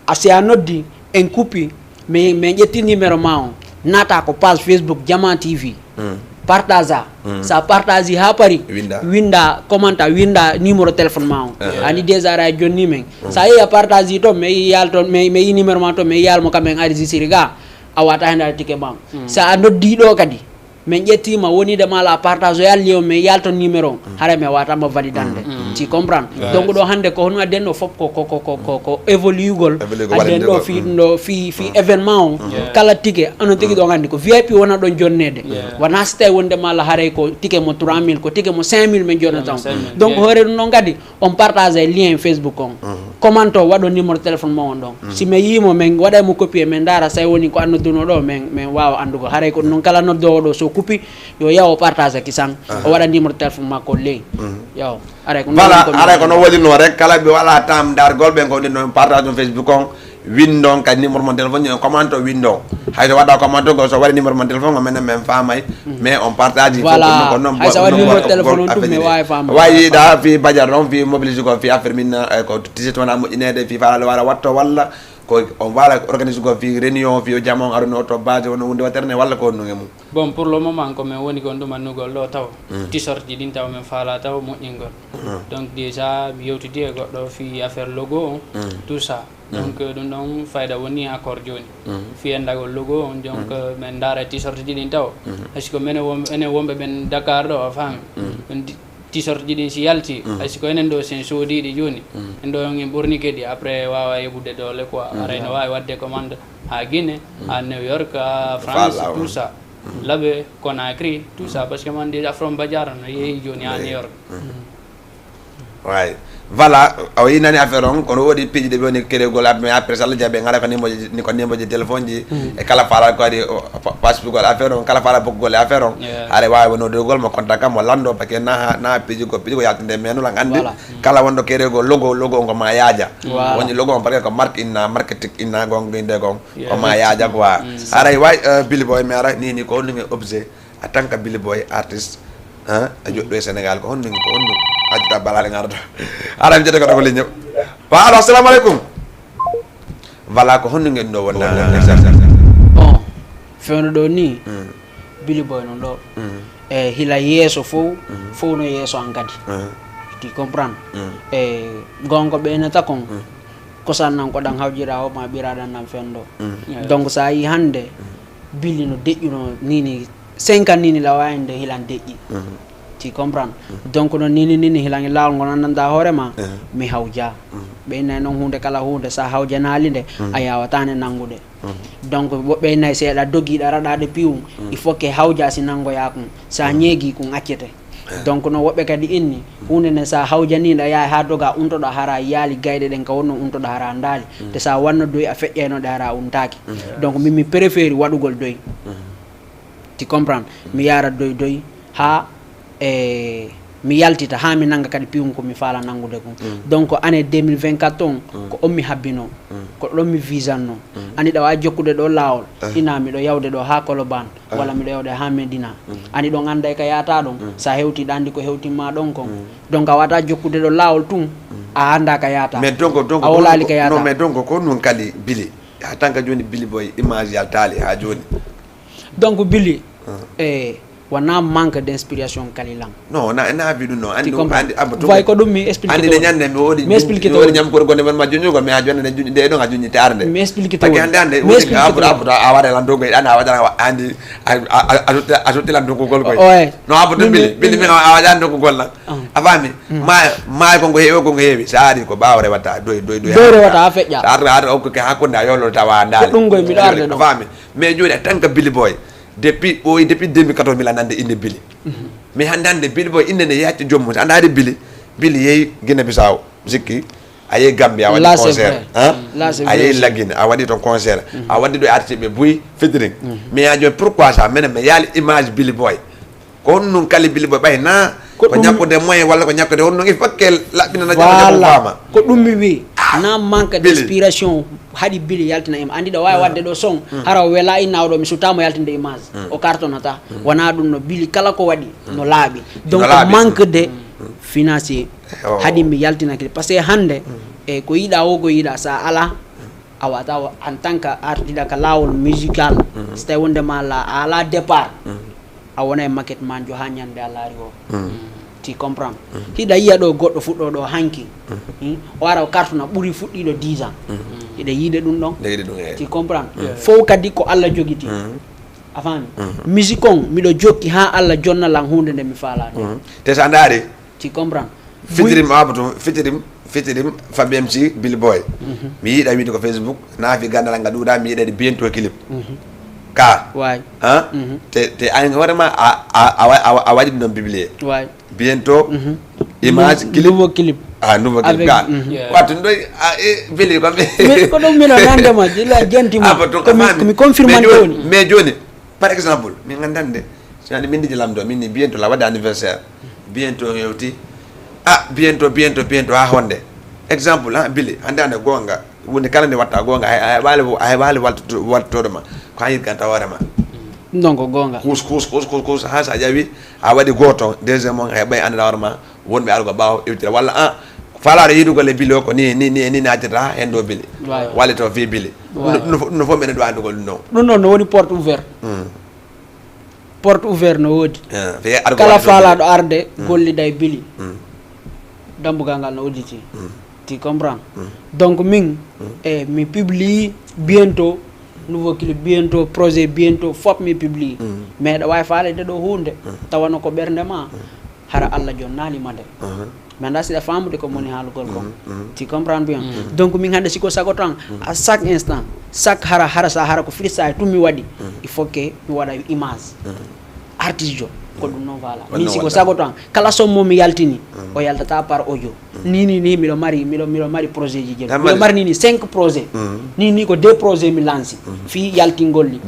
a si a noddi, en kuppi, mais, mais ƴetti numéro ma on, naata ko page Facebook Jama T V. Mm. Partage a. Mm. Sa partage ha pari, winda. Winda, commenta, winda numéro téléphone ma on. Uh-huh. Ani déjà ara jonni men. Mm. Sa yehi a partage toon, mi yii yaal toon, mi, mi yii numéro ma toon, mi yii yaal mo kam en enregistré ga. A wata hen dara ticket ma. Mm. Sa a noddi ɗo kadi, min ƴettima wonide ma la partage o yaal lien, mi yii yaal toon numéro on. Mm. Hara mi wata mo validande. Mm. Tu comprends? Right. Donc ɗo hande ko hono adden ɗo fop ko, ko, ko, ko, ko, ko évoluegol. Évoluegol, adden ɗo waɗande fi ɗo. Ɗum ɗo fi, fi événement o. Mm. Yeah. Kala ticket, onon tigi ɗo andi ko V I P wona ɗon jonnede. Yeah. Wona si tawi wonde ma la haray ko ticket mo trois mille, ko ticket mo cinq mille min jonnata on. Cinq mille, donc yeah. Hoore ɗum noon kadi, on partage e lien Facebook on. Mhm. Comment o waɗo numéro téléphone mo on ɗon. Mhm. Si mi yii mo, min waɗay mo copier, min ndaara, so woni ko an nodduno ɗo, min, min waawa anndugo. Haray ko ɗum noon kala noddoowo ɗo, so kuppi, yo yaw o partage kisan. Aha. O waɗa numéro téléphone makko ley. Mhm. Yaw. Haray ko noon. Voilà, woni ko mi haray ko noon waɗi noon rek, kala ɓe waɗa tam dargol ɓe ko ɗum ɗon partage on Facebook on. Winndon kadi numéro mon téléphone, on comment o winndon. Hay so waɗa comment o, so waɗi numéro mon téléphone, o menen min faamay. Mhm. Mais on partage, il faut. Voilà. Ko noon, ko noon. Hay so waɗi numéro téléphone on, ɗum mi waawi faamde. Wayi da fi Badiar ɗon, fi mobilise ko, fi affaire min, eh, ko t-shirt wona moƴƴineede, fi faala wara watto walla ko on waala organise ko, fi réunion, fi o jama on aruno to base, wona wonde watere ne walla ko honno e mum. Bon, pour le moment, ko min woni kon ɗum annugol ɗo taw. Mm. T-shirt ji ɗin taw min faala taw moƴƴingol. Mm. Donc déjà, mi yewtidi e goɗɗo fi affaire logo on, mm, tout ça. Donc, mm, ɗum ɗon fayda woni accord jooni. Mm. Fiyandagol logo on, donc, mm, min ndaara t-shirt ji ɗin taw. Mm. Parce que minen won-, enen wonɓe ɓen Dakar ɗo, a faami? Mm. Ɗum di-, t-shirt ji ɗin si yalti, mm, parce que enen ɗo sen soodiɗi jooni, mm, en ɗo en ɓornike ɗi, après waawa heɓude doole quoi. Mm. Haray no waawi waɗde commande ha Guinée, mm, ha New York, ha France, tout ça. Mm. Labe, Conakry, tout ça, mm, parce que man déjà from Badiar no yehi jooni ha New York. Mm. Way. Voilà, o yinani affaire on, kono woodi piiji ɗi ɓe woni keɗegol, mais après so Allah jaɓi, ngara ko numéro ji, ko numéro ji téléphone ji, mm, e kala faala ko waɗi, o, pa-, pasugol affaire on, kala faala bokkugol e affaire on. Yeah. Haray waawi wonodugol mo contact mo lanndo, parce que na, na piiji ko, piiji ko yaltinde menu lan anndi. Voilà. Mm. Kala wonɗo keɗegol logo, logo on ko ma yaaja. Voilà. Woni logo on parce que ko marque inna, marketing inna gon, ginde gon. Yeah. Ko ma yaaja quoi. Mm. Haray way, euh, Billy Boy, mi ara ni, ni ko honɗum e objet. En tant que Billy Boy artiste, hein, a joɗɗo e Sénégal, ko honɗum, ko honɗum adduɗa balaɗe ngarata? Ara mi jetta ko ɗo ko ligne. Wa, allo, assalamu aleykum. Voilà, ko honɗum ngen ɗo wonna? Bon, fewndo ɗo ni, mm, Billy Boy non ɗo. Mm. E hila yeeso fof, mm, fof no yeeso an kadi. Mm. Tu comprends? Mm. E gonga ɓeynata kon, mm, kosan nan ko ɗan hawjira o ma ɓiraɗan nan fewndo. Mm. Yeah. Donc sa yi hande, mm, Billy no deƴƴuno nini, cinq ans nini la wayande hilan deƴƴi. Tu comprends? Donc no nini nini hilan lawol ngol anndanɗa hoore ma. Mi hawja. Ɓeynay noon hunde kala hunde sa hawjanaali nde, a yawata nde nanngude. Donc woɓɓe nay seeɗa dogiiɗa raɗaade piwum, il faut que hawja si nanngoya kun, sa ñeegi kun accete. Donc no woɓɓe kadi inni hunde nde sa hawjaniiɗa yaay ha doga untoɗa hara yaali gayɗe ɗen ka wonno untoɗa hara ndaali. Te sa wanno doy a feƴƴaynoɗe hara untaaki. Donc min mi préféri waɗugol doy. Tu comprends? Mi yaara doy doy ha e mi yaltita ha mi nanga kadi piwum ko mi faala nangude kon. Donc année deux mille vingt-quatre on ko on mi habbino, ko ɗon mi visanno. Ani ɗa wawi jokkude ɗo lawol, ina miɗo yawde ɗo ha Koloban, walla miɗo yawde ha Medina. Ani ɗon anday ka yata ɗon, sa hewti ɗa andi ko hewtinma ɗon kon. Donc a wata jokkude ɗo lawol tun, a anda ka yata. Mais donc donc A wolaali ka yata. Non, mais donc ko nun kali Billy, ha tan ka joni Billy Boy image yaltali ha joni. Donc Billy, e wona manque d'inspiration kalilan. Non, na na bi ɗum non. Andi Tu comprends? Andi abo Way ko ɗum mi explique andi to ne woni. Ñande mi wodi Mi explique mi to wodi woni. Ñam ko gonde man ma junñugol mi ha joni ne junñi de ɗon a junñi tarde. Mi explique to Taki woni. Hande hande Mi woni explique abu to abu a wada lan dogo an a wada andi a a a sotti lan dogo gol koy. Oye. No abu Min- dum bili bili mi a wada dogo gol lan. Ah. A fami? Ma ma ko ngo heewi ko ngo heewi sa ari ko bawo rewata doy doy doy. Doy rewata ha feƴƴa. Sa ar ar o ko ke hakkunde a yolo tawa ndali. Ko ɗum ngoy mi ɗarde ɗo. A fami? Mais joni a tan ka Billy Boy. Depuis ɓooyi depuis deux mille quatorze mille a nande inde Billy. Mais hande hande Billy Boy inde nde yacci joom mum. Anda hari Billy, Billy yehi Guinée Bissau, sikki a yehi Gambie a waɗi Là, c'est concert vrai. Hein? Là, c'est A vrai yehi aussi. La Guinée a waɗi ton concert. A waɗi ɗo artiɓe buy fitiring. Mais a joni pourquoi ça menen mi yaali image Billy Boy? Ko honɗum kali Billy Boy ɓay na Ko ko ɗum- ñakkude moyen walla ko ñakkude honɗum il faut que laɓɓinana Voilà. Jaɓa faama. Ko ɗum mi wi. Na manque Billy. D'inspiration haɗi Billy yaltina im andi ɗo wawi wadde ɗo son hara o wela inna oɗo mi sutama yaltinde image o cartonata. Wona ɗum no Billy kala ko waɗi no laaɓi. Donc laaɓi. Manque de financier Oh. Haɗi mi yaltinaki par ce que hande e ko yiɗa o ko yiɗa sa ala a wata en tant que artiste ka lawol musical. Si tawi wondema la a ala départ a wona e maquette ma jo ha ñande a laari o. Tu comprends? Hiɗa yiya ɗo goɗɗo fuɗɗo ɗo hanki. Hmm? O ara o cartona ɓuri fuɗɗiɗo dix ans. Hiɗa yiide ɗum ɗon. Leydi ɗum e Tu comprends? Fof kadi ko Allah jogiti. A faami? Musique on miɗo jokki ha Allah jonna lan hunde nde mi faala nde. Te sa ndaari Tu comprends? Fitirim Abu to fitirim fitirim Fabien si Billy Boy. Mi yiɗa wiide ko Facebook naafi gandal nga ɗuuɗa mi yiɗa bientôt clip. Ka Waay. Hein? Te te an hoorema a a a a waɗi ɗum ɗon publié. Waay. Bientôt image clip. Nouveau clip. Ah nouveau clip Avec- ka mhm. Yeah. Wattu ɗum ɗo a e Billy ko Mais ko ɗum mino nandema jila jentimo. Abu to Ko mi- ko mi confirmante woni. Mais joni par exemple min gandande sinani min ndiji lamdo min ni bientôt la waɗi anniversaire. Bientôt hewti ah bientôt bientôt bientôt ha honde. Exemple ha Billy hande hande gonga woni kala nde watta gonga hay hay wali hay wali waltotoɗo ma ko ha yirganta hoore ma. Ɗum ɗon ko gonga. Kus kus kus kus kus ha sa ƴawi a waɗi goto deuxième on heɓay annda hoore ma. Wonɓe argo ɓawo iwtira walla an falaɗo yiɗugol e Billy o ko ni ni ni ni natirta hen ɗo Billy. Waay. Walla to fi Billy. Waay. Ɗum no fof meɗen ɗo andugol ɗum ɗo. Ɗum ɗon no woni porte ouvert. Porte ouvert no woodi. Kala faalaɗo arde gollida e Billy. Dambugal ngal no udditi. Tu comprends? Donc min e mi publie bientôt nouveau clip bientôt projet bientôt fop mi publie. Mais ɗo wawi faalede ɗo hunde tawano ko ɓernde ma. Hara Allah jonnali ma nde. Mi anda siɗa famude ko moni haalugol kon. Tu comprends bien? Donc min hande siko sago tan à chaque instant chaque hara hara sa hara ko freestyle tum mi waɗi. Il faut que mi waɗa image artiste jo. Ko ɗum non voilà min siko sago tan kala sommo mi yaltini o yaltata par audio. Ni ni ni miɗo mari miɗo miɗo mari projet ji jel miɗo mari ni ni cinq projet. Ni ni ko deux projet mi lanci fi yaltingol li.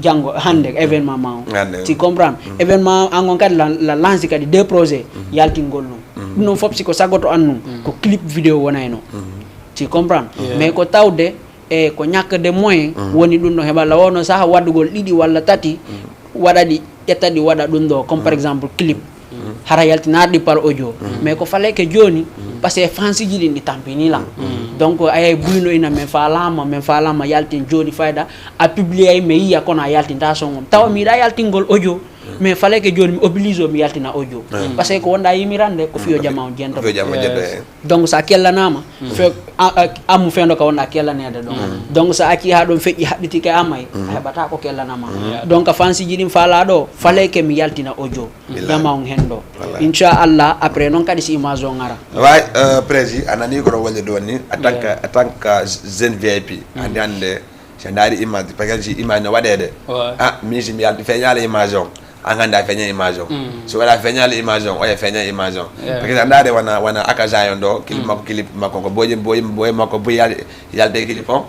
Janngo hande événement ma on. Tu comprends? Événement an on kadi la lanci kadi deux projet yaltingol ɗum. Ɗum non fof siko sagoto an ɗum ko clip vidéo wonayno. Tu comprends? Mais ko tawde e ko ñakkade moyen woni ɗum ɗo heɓa la wonno saha waɗugol ɗiɗi walla tati waɗaɗi ƴettaɗi waɗa ɗum ɗo comme par exemple clip. Hara yaltinarɗi par audio mais ko faleke joni parce que fansiji ɗin ɗi tampini lan. Donc ayay buyno ina min falama min falama yaltin joni fayda a publiay mi yiya kono a yaltinta songom tawa miɗa yaltingol audio. Mais fallait que jooni mi oblige o mi yaltina audio. Parce que ko wonɗa yimirande ko fiyo jama on jento. Fiyo jama jento. Donc so a kellanama fe amu fendo ka wonɗa kellanede ɗon. Donc so a acci ha ɗon feƴƴi haɓɓitike amay a heɓata ko kellanama. Donc fansiji ɗin fala ɗo fallait que mi yaltina audio. Jama on hendo. Inchallah après noon kadi si image o ngara. Way. Prési a nani kono wallirde wonni en tant que jeune vip hande hande. Si a ndaari image, par exemple si image no waɗeede, a min si mi yalti feeñaali image on, an hannde a feeña image on. So waɗa feeñaali image on, oya feeña image on. Par exemple a ndaari wona wona Akaza on ɗo, clip makko clip makko ko boyi boyi boyi makko buy yalte clip on.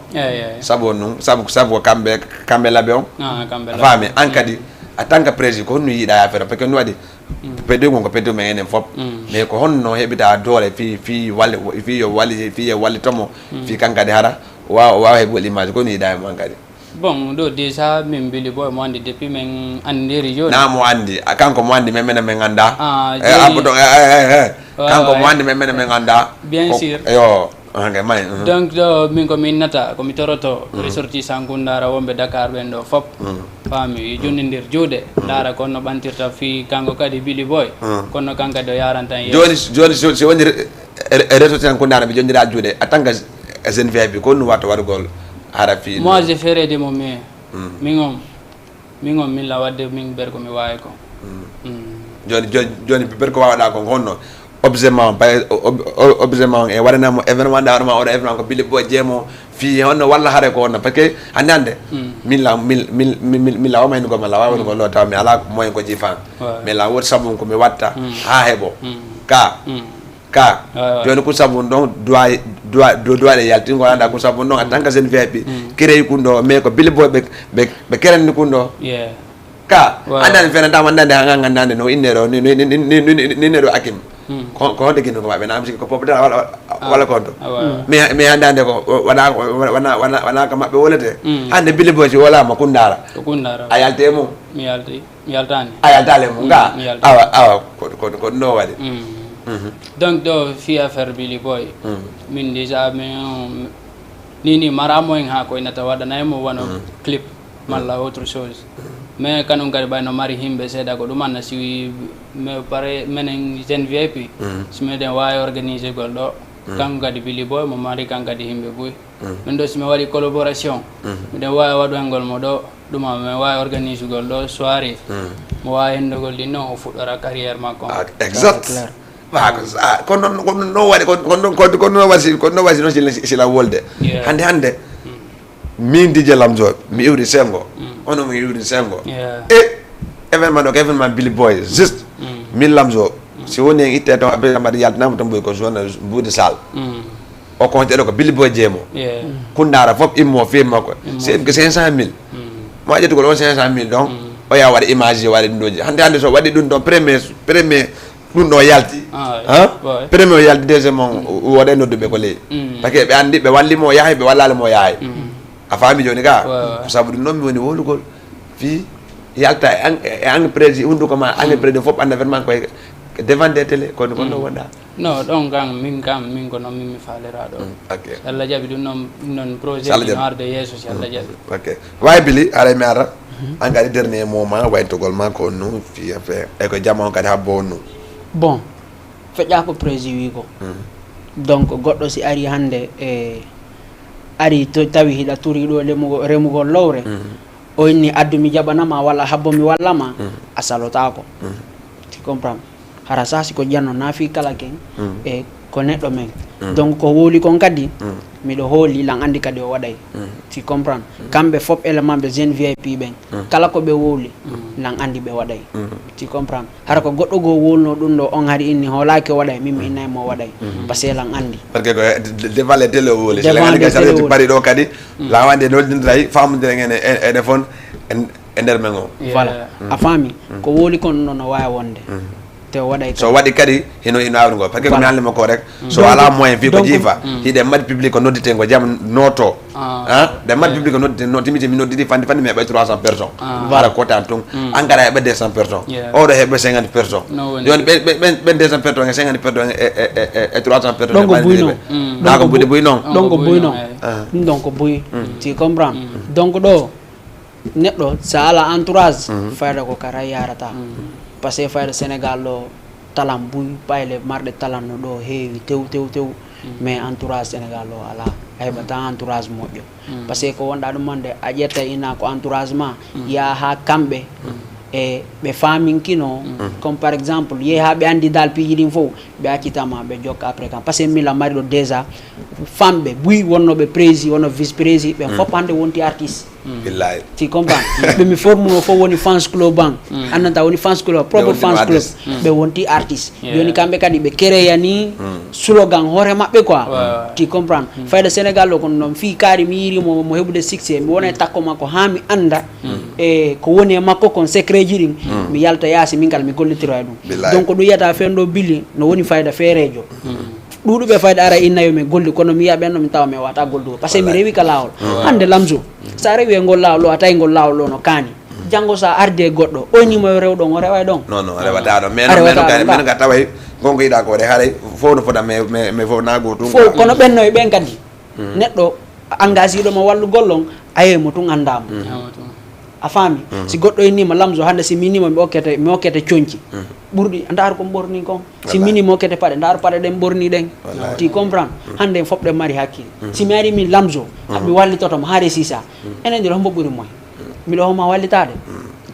Sabu on ɗum, sabu sabu ko kamɓe kamɓe labe on. A faami, an kadi a tant que prési ko honno yiiɗa affaire on, par ce que no waɗi. Pedi kon ko pedi men enen fof. Mais ko honno heɓita doole fi fi wali fi yo wali fi yo wallitomo fi kan kadi hara wawa wawa heɓugol image ko ni yiɗa e mon kadi. Bon ɗo déjà min mbili boy mo andi depuis min andiri joni. Na mo andi, kanko mo andi men menen min anda. Ah, joni. Kanko mo andi men menen min anda. Bien sûr. Yo. Donc ɗo min ko mi innata ko mi toroto ressortissant Koundara wonɓe Dakar ɓen ɗo fop. Faami yo jonnindir juuɗe ndaara kon no ɓantirta fii kanko kadi Billy Boy. Kono kan kadi o yaran tan yeeso. Jooni jooni so so woni ressortissant Koundara mi jonnira juuɗe en tant que jeune V I P ko honno watta waɗugol hara fii. Moi je ferai de mon mieux. Min on. Min on min la wadde min ber ko mi wawi ko. Joni joni joni ber ko wawɗa ko honno objet ma on pay objet ma on e waɗanamo événement nda waɗama oɗo événement ko bille boy jeemo fi honno walla haare ko honno parce que hande hande min la min min min min la wama hen goma la wawa ko lo taw mi ala moyen ko jifan mais la wot sabu ko mi watta ha heɓo ka Ka. Joni ko sabu ɗon duwa duwa duwa ɗe yaltingol anda ko sabu ɗon en tant que jeune V I P. Créé kun ɗo mais ko bille boy ɓe ɓe ɓe kerenni kun ɗo. Ka. Andani fena dama andande ha gandande no inne ɗo ni ni ni ni ɗo akim. Ko ko honde kinno ko maɓɓe nam siki ko popta wala wala ko honto. Mais mais andande ko wana wana wana wana ka maɓɓe wolete. Hande bille boy si wolama kundara. Ko kundara. A yalte mo. Mi yalti. Mi yaltaani. A yaltaali e mum ngaa? Mi yaltaani. Awa awa ko ko ko ɗum ɗoo waɗi. Donc ɗo fii affaire Billy Boy, min déjà min ni ni mara moyen haa ko inata waɗanay mo wano clip malla autre chose. Mais kanum kadi ɓay no mari himɓe seeɗa ko ɗum anna si mais pare menen jeune V I P si meɗen waawi organisé gol ɗo kanko kadi Billy Boy mo mari kan kadi himɓe buy. Min ɗo si mi waɗi collaboration miɗen waawi waɗoyngol mo ɗo ɗuma min waawi organisugol ɗo soirée mo waawi hendogol ɗin noon o fuɗɗora carrière makko. Exact. Ko noon ko noon waɗi ko noon ko noon waɗi ko noon waɗi noon sila wolde hannde hannde min dije lamzo mi iwri sengo ono mi iwri sengo e événement ɗo ko événement Billy Boy juste min lamzo si woni en itte tan abe mbaɗa yaltinama tan mboy ko zone mbuudi sal o konteɗo ko Billy Boy jeemo kundara fof immo fi makko c'est que cinq cent mille ma ƴettugol on cinq cent mille donc o yaha waɗa image waɗa ɗum ɗoji hande hande so waɗi ɗum ɗon premier premier ɗum ɗo yalti premier o yalti deuxième on waɗa nodduɓe ko ley parce que ɓe andi ɓe walli mo yahay ɓe wallali mo yahay a faami joni ka ko sabu ɗum noon mi woni wolugol fi yalta e engrais prési hunduko ma engrais prési fof anda vraiment koye devant des télé kono kono wonda. No ɗon kan min kan min ko noon min mi faalira ɗo. Ok. Si Allah jaɓi ɗum noon ɗum noon projet ino arde yeeso si Allah jaɓi. Ok. Way Billy haray mi ara an kadi dernier moment waytogol ma ko nu fi fe e ko jama on kadi habbo on nu. Bon feƴƴa ko prési wi ko donc goɗɗo si ari hannde e ari tawi hiɗa turi ɗo remugol lowre o inni addu mi jaɓanama walla habbo mi wallama a salotako ti comprendre hara sasi ko ƴanno nafi kala ken e ko neɗɗo men donc ko wowli kon kadi miɗo hooli lan andi kadi o waɗay ti comprendre kamɓe fop élément ɓe jeune vip ɓen kala ko ɓe wowli lan andi ɓe waɗay ti comprendre hara ko goɗɗo goo wowlno ɗum ɗo on hari inni hoolaki o waɗay min mi innay mo waɗay parce que lan andi parce que ko devant les télé o wowli sila andi ka sareti pari ɗo kadi lawande noldindiray famodiren en e defon e nder men o voilà a faami ko wowli kon ɗum ɗo no wawi wonde te o waɗay so waɗi kadi hino hino awri ngo parce que ko mi haalnimo ko rek so ala moyen fi ko jiifa hiɗe mbaɗi public ko noddite ngo jam noto a ɓe mbaɗi public ko noddite no timiti mi nodditi fandi fandi mi heɓa trois cent personnes ara kotan tun an gara heɓa deux cent personnes oɗo heɓa cinquante personnes joni ɓen deux cent personnes e cinquante personnes e trois cent personnes ɗon ko buy non ɗon ko buy non ɗon ko buy non ɗum ɗon ko buy ti comprendre donc ɗo Neɗɗo so a alaa entourage, fayda ko kara yarata. Parce que fayda Sénégal ɗo, talan buy, payle marɗe talan no ɗo heewi tew, tew, tew. Mais entourage Sénégal ɗo alaa. A heɓataa entourage moƴƴo. Parce que ko wonɗa ɗum hannde, a ƴetta ina ko entourage ma, yaha haa kamɓe e ɓe faaminkino. Comme par exemple, yehi haa ɓe anndi dal piiji ɗin fof, ɓe accitama, ɓe jokka après kan. Parce que mila mari ɗo déjà famɓe buy, wonnooɓe prési, wonno vice prési, ɓen fof hannde wonti artiste. Billahi. Tu comprends? Ɓe mi formuno fof woni fans club an. Annanta woni fans club, propre fans club. Ɓe wonti artiste. Joni kamɓe kadi ɓe créeya ni slogan hoore maɓɓe quoi. Tu comprends? Fayda Sénégal o kono noon fii kaari mi yiiri mo, mo heɓude succès, mi wona e takko makko haa mi annda e ko woni e makko kon secret ji ɗin. Mi yalta yaasi min kala mi gollitiro e ɗum. Billahi. Donc ɗum yiyata feen ɗo Billy no woni fayda feereejo. Ɗuuɗuɓe fayda ara inna yo min golli, kono mi yiya ɓen no mi tawa mi wata gollugo. Parce que mi rewi ka laawol. Hannde Lamzo, so a rewi e ngol laawol ɗo, a tawi ngol laawol ɗo no kaani. Janngo so a ardi e goɗɗo, o ni mo rewɗon, o reway ɗon. Non, non, a rewata ɗon. Mais non, mais non, ka taway gonko yiɗa ko de haray fof no fota, mais, mais, mais fof na gootum. Fof, kono ɓen no e ɓen kadi. Neɗɗo engagé ɗo mo wallu gollon, a yehi mo tun annda mo. A faami? Si goɗɗo innima Lamzo hannde, si mi innima mi okkete, mi okkete conci. Ɓurɗi, a ndaar ko ɓorni kon. Si mi innima okkete paɗe, ndaar paɗe ɗen ɓorni ɗen. Wallahi. Tu comprends? Hannde en fof ɗen mari hakkille. Si mi ari min Lamzo, mi wallitoto mo haare sisa. Enen ɗo hombo ɓuri moye? Miɗo homa wallitaade.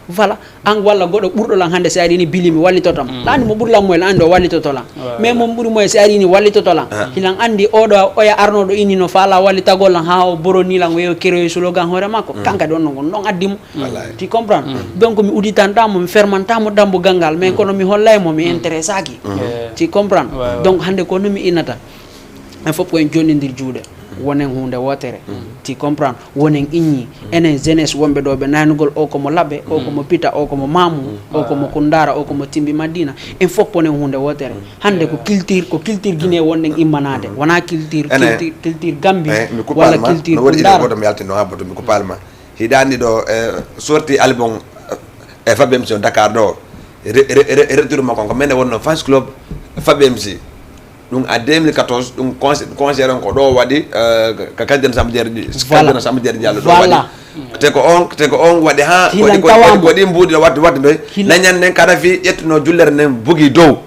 Voilà. An walla goɗɗo ɓurɗo lan hannde, si ari ni Billy mi wallitoto mo. Lan mo ɓuri lan moye, lan anndi o wallitoto lan. Mais mo ɓuri moye, si ari ni wallitoto lan. Hilan anndi oɗo oya arnoɗo ini no faala wallitagol lan haa o boroni lan, o yehi o keroyi slogan hoore makko. Kan kadi on non, non addi mo. Wallahi. Tu comprends? Donc mi uditanta mo, mi fermanta mo dambugal ngal, mais kono mi hollay mo mi intéressaki. Tu comprends? Donc hannde ko no mi innata. En fof ko en jonnindir juuɗe. Wonen huunde wootere. Tu comprends? Wonen iññi. Enen jeunesse wonɓe ɗo ɓe naanugol, o ko mo Laɓe, o ko mo Pita, o ko mo Mamu, o ko mo Kundara, o ko mo Timbi Madina. En fof wonen huunde wootere. Hannde ko culture, ko culture Guinée wonɗen immanaade. Wona culture, culture, culture Gambie walla culture Kundara. Goto mi yaltino ha boto mi ko palma. Hiɗa anndi ɗo, eh, sorti album, eh, Fabien Mission Dakar ɗo. Re-, re-, re-, retour makko ko men wonno fans club Fabien Mission. Ɗum à deux mille quatorze, ɗum conce-, concert on ko ɗo waɗi, eh, ka Kaldena Samba Diarra Di-, Kaldena Samba Diarra Diallo ɗo waɗi. Te ko on, te ko on waɗi ha, waɗi ko, waɗi ko ɗi mbuuɗi ɗo waɗde, waɗde ɓe. Nañan nen Kadafi ƴettuno jullere nden bugi dow.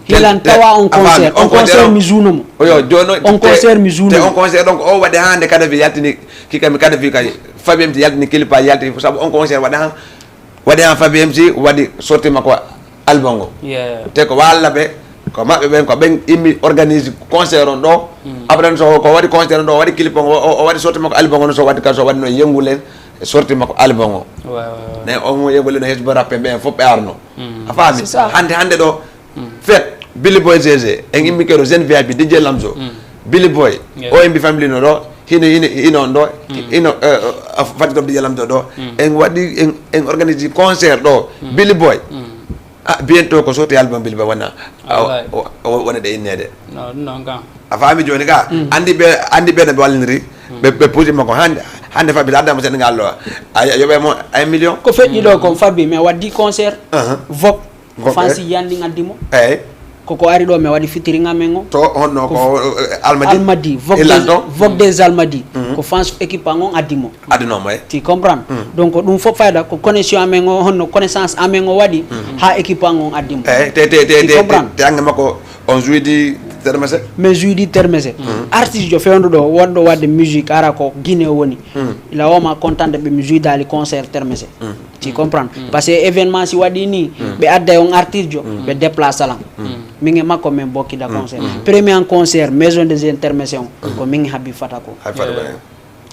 Hilan tawa on concert, on concert mi juuno mo. Oyo, jono on concert mi juuno mo. On concert donc o waɗi hande Kadafi yaltini, ki kam Kadafi kay, Fabien Mission yaltini kilipa yalti, sabu on concert waɗi ha, waɗi ha Fabien Mission waɗi sorti makko album o. Te ko walla ɓe, ko maɓɓe ɓen, ko ɓen immi organise concert on ɗo. Après so ko waɗi concert on ɗo, o waɗi clip on, o, o waɗi sorti makko album on, so waɗi kan, so waɗi no yengulen, sorti makko album o. Ne on yengulen no hesbo rappe ɓen fof ɓe arno. A faami? Hande, hande ɗo, Fet, Billy Boy G G, en immi keɗo Zen V I P, D J Lamzo, Billy Boy, O M B family no ɗo, hino, hino, hino on ɗo, hino, eh, eh, Fati Top D J Lamzo ɗo, en waɗi, en, en organise concert ɗo, Billy Boy. Ah, bientôt ko sorti album Billy Boy wona, a, o, o, wona ɗe innede. No, ɗum noon kan. A faami jooni ka? Andi ɓe, andi ɓe no ɓe walliniri, ɓe, ɓe puusi makko hande, hande Fabi, adda mo Senegal ɗo, a, a yoɓe mo un million. Ko feƴƴi ɗo kon Fabi, mi waddi concert, Vok. Ko Fansi Yandi ngaddi mo. Eyyi. Koko ari ɗo mi waɗi featuring amen o. To honno ko, eh, Almadi? Almadi, Vok des, Vok des Almadi. Ko fans équipe an on addi mo. Adduno mo, eh. Tu comprends? Donc ɗum fof fayda ko connexion amen o, honno connaissance amen o waɗi ha équipe an on addi mo. Eyyi, te, te, te, te, te ange makko on jouidi termese? Mais jouidi termese. Artiste jo fewndo ɗo, wonɗo waɗde musique ara ko Guinée o woni. Ila o ma contente ɓe mi jouidali concert termese. Tu comprends? Parce que événement si waɗi ni, ɓe adda on artiste jo, ɓe déplace lan. Min e makko min bokkida concert. Premier an concert, Maison des Intermission, ko min haɓi fata ko.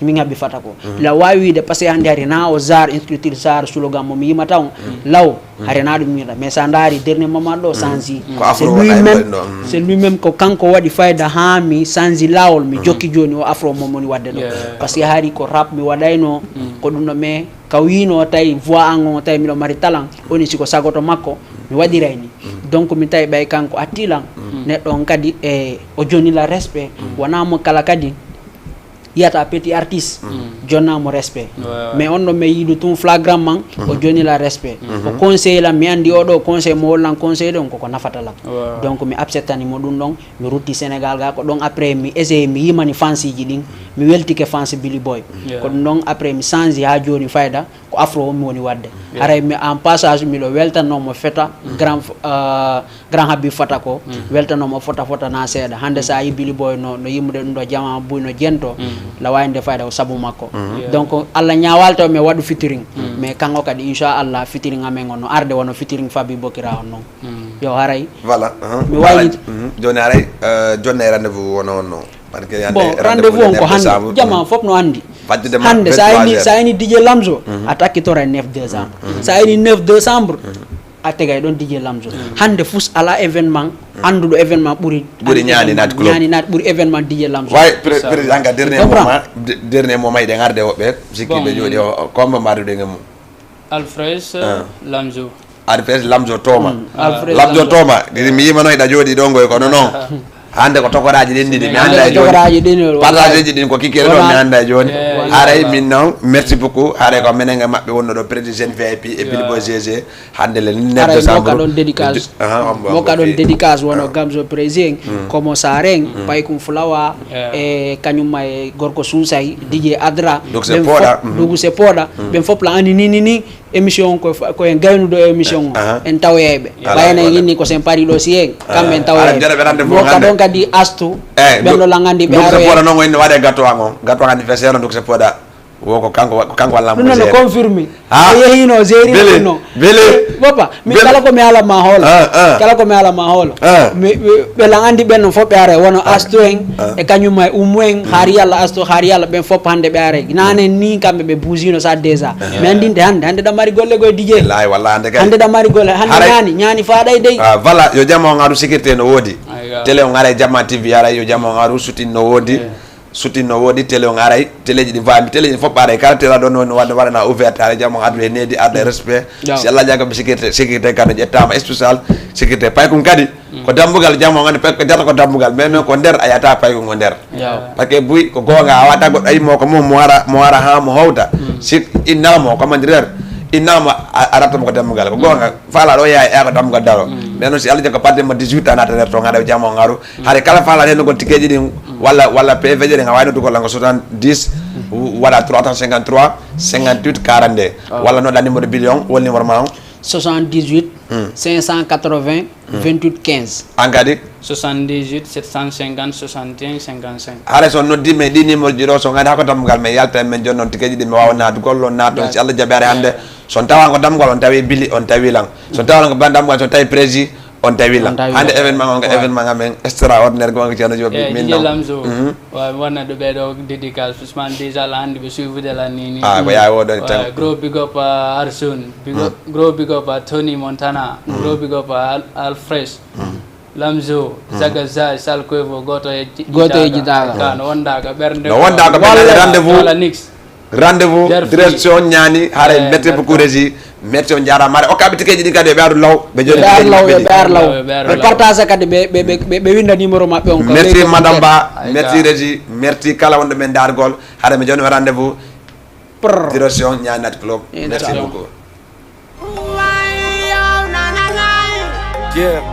Min haɓi fata ko. La wawi wiide, parce que hande hari na o zar, instructeur zar, slogan mo mi yimata on. Law, hari na ɗum yimata. Mais sa ndaari dernier moment ɗo, Sansi. C'est lui-même, c'est lui-même ko kanko waɗi fayda ha mi Sansi lawol, mi jokki joni o afro mo moni wadde ɗo. Parce que hari ko rap mi waɗayno, ko ɗum ɗo mais ka wino tawi voix an on tawi miɗo mari talent, woni siko sagoto makko mi waɗiray ni. Donc mi tawi ɓay kanko atti lan, neɗɗo on kadi e o joni la respect, wona mo kala kadi yiyata petit artiste, jonna mo respect. Mais on ɗo mi yiidu tun flagrant man, o joni la respect. O conseil lan, mi andi oɗo conseil mo hollan conseil ɗon koko nafata lan. Donc mi acceptani mo ɗum ɗon, mi rutti Sénégal ga ko ɗon après mi essaye mi yimani fansiji ɗin. Mi weltike fans Billy Boy. Yeah. Ko ɗum noon, après, mi change haa jooni fayda, ko afro on mi woni waɗde. Yeah. Haray mi, en passage, miɗo weltanoo mo fota, grand, euh, grand Habib fota ko, weltanoo mo fota fota na seeɗa. Hannde so a yi Billy Boy no, no yimmude ɗum ɗo jama buy no jento, la wayde fayda ko sabu makko. Yeah. Donc, Allah ñaawal taw mi waɗu featuring, mais kanko kadi, inchallah, featuring amen on no arde wano featuring Fabi Bokira on noon. Yo haray. Voilà, uh-huh. Mi wayi. Mhm. Jooni haray, euh, jooni e rendez-vous wonoo wonoo. Parce que bon, hannde, rendez-vous on ko hannde. Jama fof no anndi. Hannde, so a ini, so a ini D J Lamzo, a takkitoray neuf décembre. So a ini neuf décembre, a tegay ɗon D J Lamzo. Hannde fus alaa événement, annduɗo événement ɓuri, ɓuri Ñaani Night Club. Ñaani Night ɓuri événement D J Lamzo. Way, pré-, président ka dernier moment, de-, dernier moment, hiɗen arde woɓɓe, sikki ɓe jooɗi o, o, combat mbaɗuɗen e mum. Alfred, ah, Lamzo. Alfred Lamzo Toma. Mm, Alfred Lamzo Lamzo. Toma. Ɗiɗi mi yimano hiɗa jooɗi ɗo ngoy kono non. Hannde ko tokoraaji ɗin ɗiɗi, mi annda e jooni. Tokoraaji ɗin, partageji ɗin ko kikiɗe ɗo, mi annda e jooni. Eh, haray min noon, merci beaucoup. Haray ko menen e maɓɓe wonno ɗo, Président V I P e Bilbo G G. Hannde le neuf décembre. Haray mo ka ɗon dédicace. Aha, on mo ka ɗon dédicace wono Gamzo Président, Komo Saren, Paykum Fulawa, e kañum ma e gorko Suusay, D J Adra. Dugse Pooɗa. Dugse Pooɗa. Ɓen fof la anndi ni, ni, ni. Émission on ko fa-, ko en gaynuɗo e émission on. Aha. En tawoyay ɓe. Ala ɓayana en problème. Inni ko sen pari ɗo si en. Kamɓe en tawoyay ɓe. Mo ka ɗon kadi Astu. Eh, ɓen ɗo langandi ɓe. Dugse Pooɗa noon o inni waɗe gâteau an on. Gâteau an anniversaire on Dugse Pooɗa. Wo ko kanko wa-, ko kanko walla mo. Ɗum noon no confirmé. Ah. O yehino, zeri ɗum noon. Bele. Boppa, mi kala ko mi ala ma hoolo. Ah, ah. Kala ko mi ala ma hoolo. Ah. Mi, mi, ɓe lan anndi ɓen no fof ɓe ara wono Astu en, e kañum ma e Ummu en, haari Yalla Astu, haari Yalla ɓen fof hannde ɓe ara. Nane ni kamɓe ɓe buusino sa déjà. Mi anndinde hannde, hannde ɗa mari golle goye D J. Wallahi, wallahi, hannde kay. Hannde ɗa mari golle, hannde ñaani, ñaani faaɗay dey. Ah, voilà, yo jam on aru sécurité no woodi. Aywa. Télé on ara e Jama T V, ara yo jam on aru shooting no woodi. Eh. Shooting no woodi, télé on aray, téléji ɗi faami, téléji ɗi fof aray, kala télé ɗon no, no waɗa, waɗana ouverte, aray jam on addu e needi, adda e respect. Si Allah jaga ɓe sécurité, sécurité kadi ƴettama spécial, sécurité Paykum kadi, ko dambugal jam on anndi, Paykum jata ko dambugal, mais, mais ko nder a yata Paykum ko nder. Parce que buy ko goonga, a wata goɗɗo ayi mo ko mum, mo ara, mo ara ha mo howta. Si innamo, comment dire, innamo a, a rattamo ko dambugal, ko goonga. Faala ɗo yaha e ko dammugal daro. Mais noon si Allah jaɓi ko fadde mo dix-huit ans naata nder toon, haɗa jam on aru. Haɗa kala faala rennugol tikeeji ɗin, walla, walla P V ji ɗin, a waawi noddugol lan ko soixante-dix, waɗa trois cent cinquante-trois, cinquante-huit, quarante-deux. Walla nodda numéro Billy on, wol numéro ma on? Soixante-dix-huit, cinq cent quatre-vingts, vingt-huit, quinze. An kadi? Soixante-dix-huit, sept cent cinquante, soixante et un, cinquante-cinq. Haray so noddi men ɗi numéro ji ɗo, so ngannde haa ko dammugal men yalta, men jonnon tikeeji ɗi, mi waawa naatugol, on naat toon, si Allah jaɓi, haray hannde, so on tawa ko dammugal, on tawi Billy, on tawi lan. So on tawa ko ban dammugal, so on tawi Prési, on tawi lan. Hannde événement on ko événement amen extraordinaire, ko on ko Ceerno Joob, min non. Lamzo. Wa-, wonande ɓee ɗo dédicace, Ousmane déjà la hannde ɓe suivude lan ni, ni. Ah, ko yawi o ɗo tan. Gros big up à Arsun, big up, gros big up à Tony Montana, gros big up à Al-, Alfresh. Lamzo, Zaga Zay, Sal Koyfo, gooto e ji-, gooto e jidaga. Ka no wonda ka ɓernde. No wonda ka ɓernde, rendez-vous. Wala Nix. Rendez-vous, direction Ñaani, haray, merci beaucoup, Régie. Merci, on jaaraama. Haray, okkaɓe tikeeji ɗi kadi, ɓe aru law, ɓe joni ɓe aru law, ɓe aru law. Ɓe partage kadi, ɓe, ɓe, ɓe, ɓe winda numéro maɓɓe on. Merci, Madame Ba. Merci, Régie. Merci, kala wonɗo men daargol. Haray, mi joni rendez-vous. Direction Ñaani Night Club. Merci beaucoup. Yeah.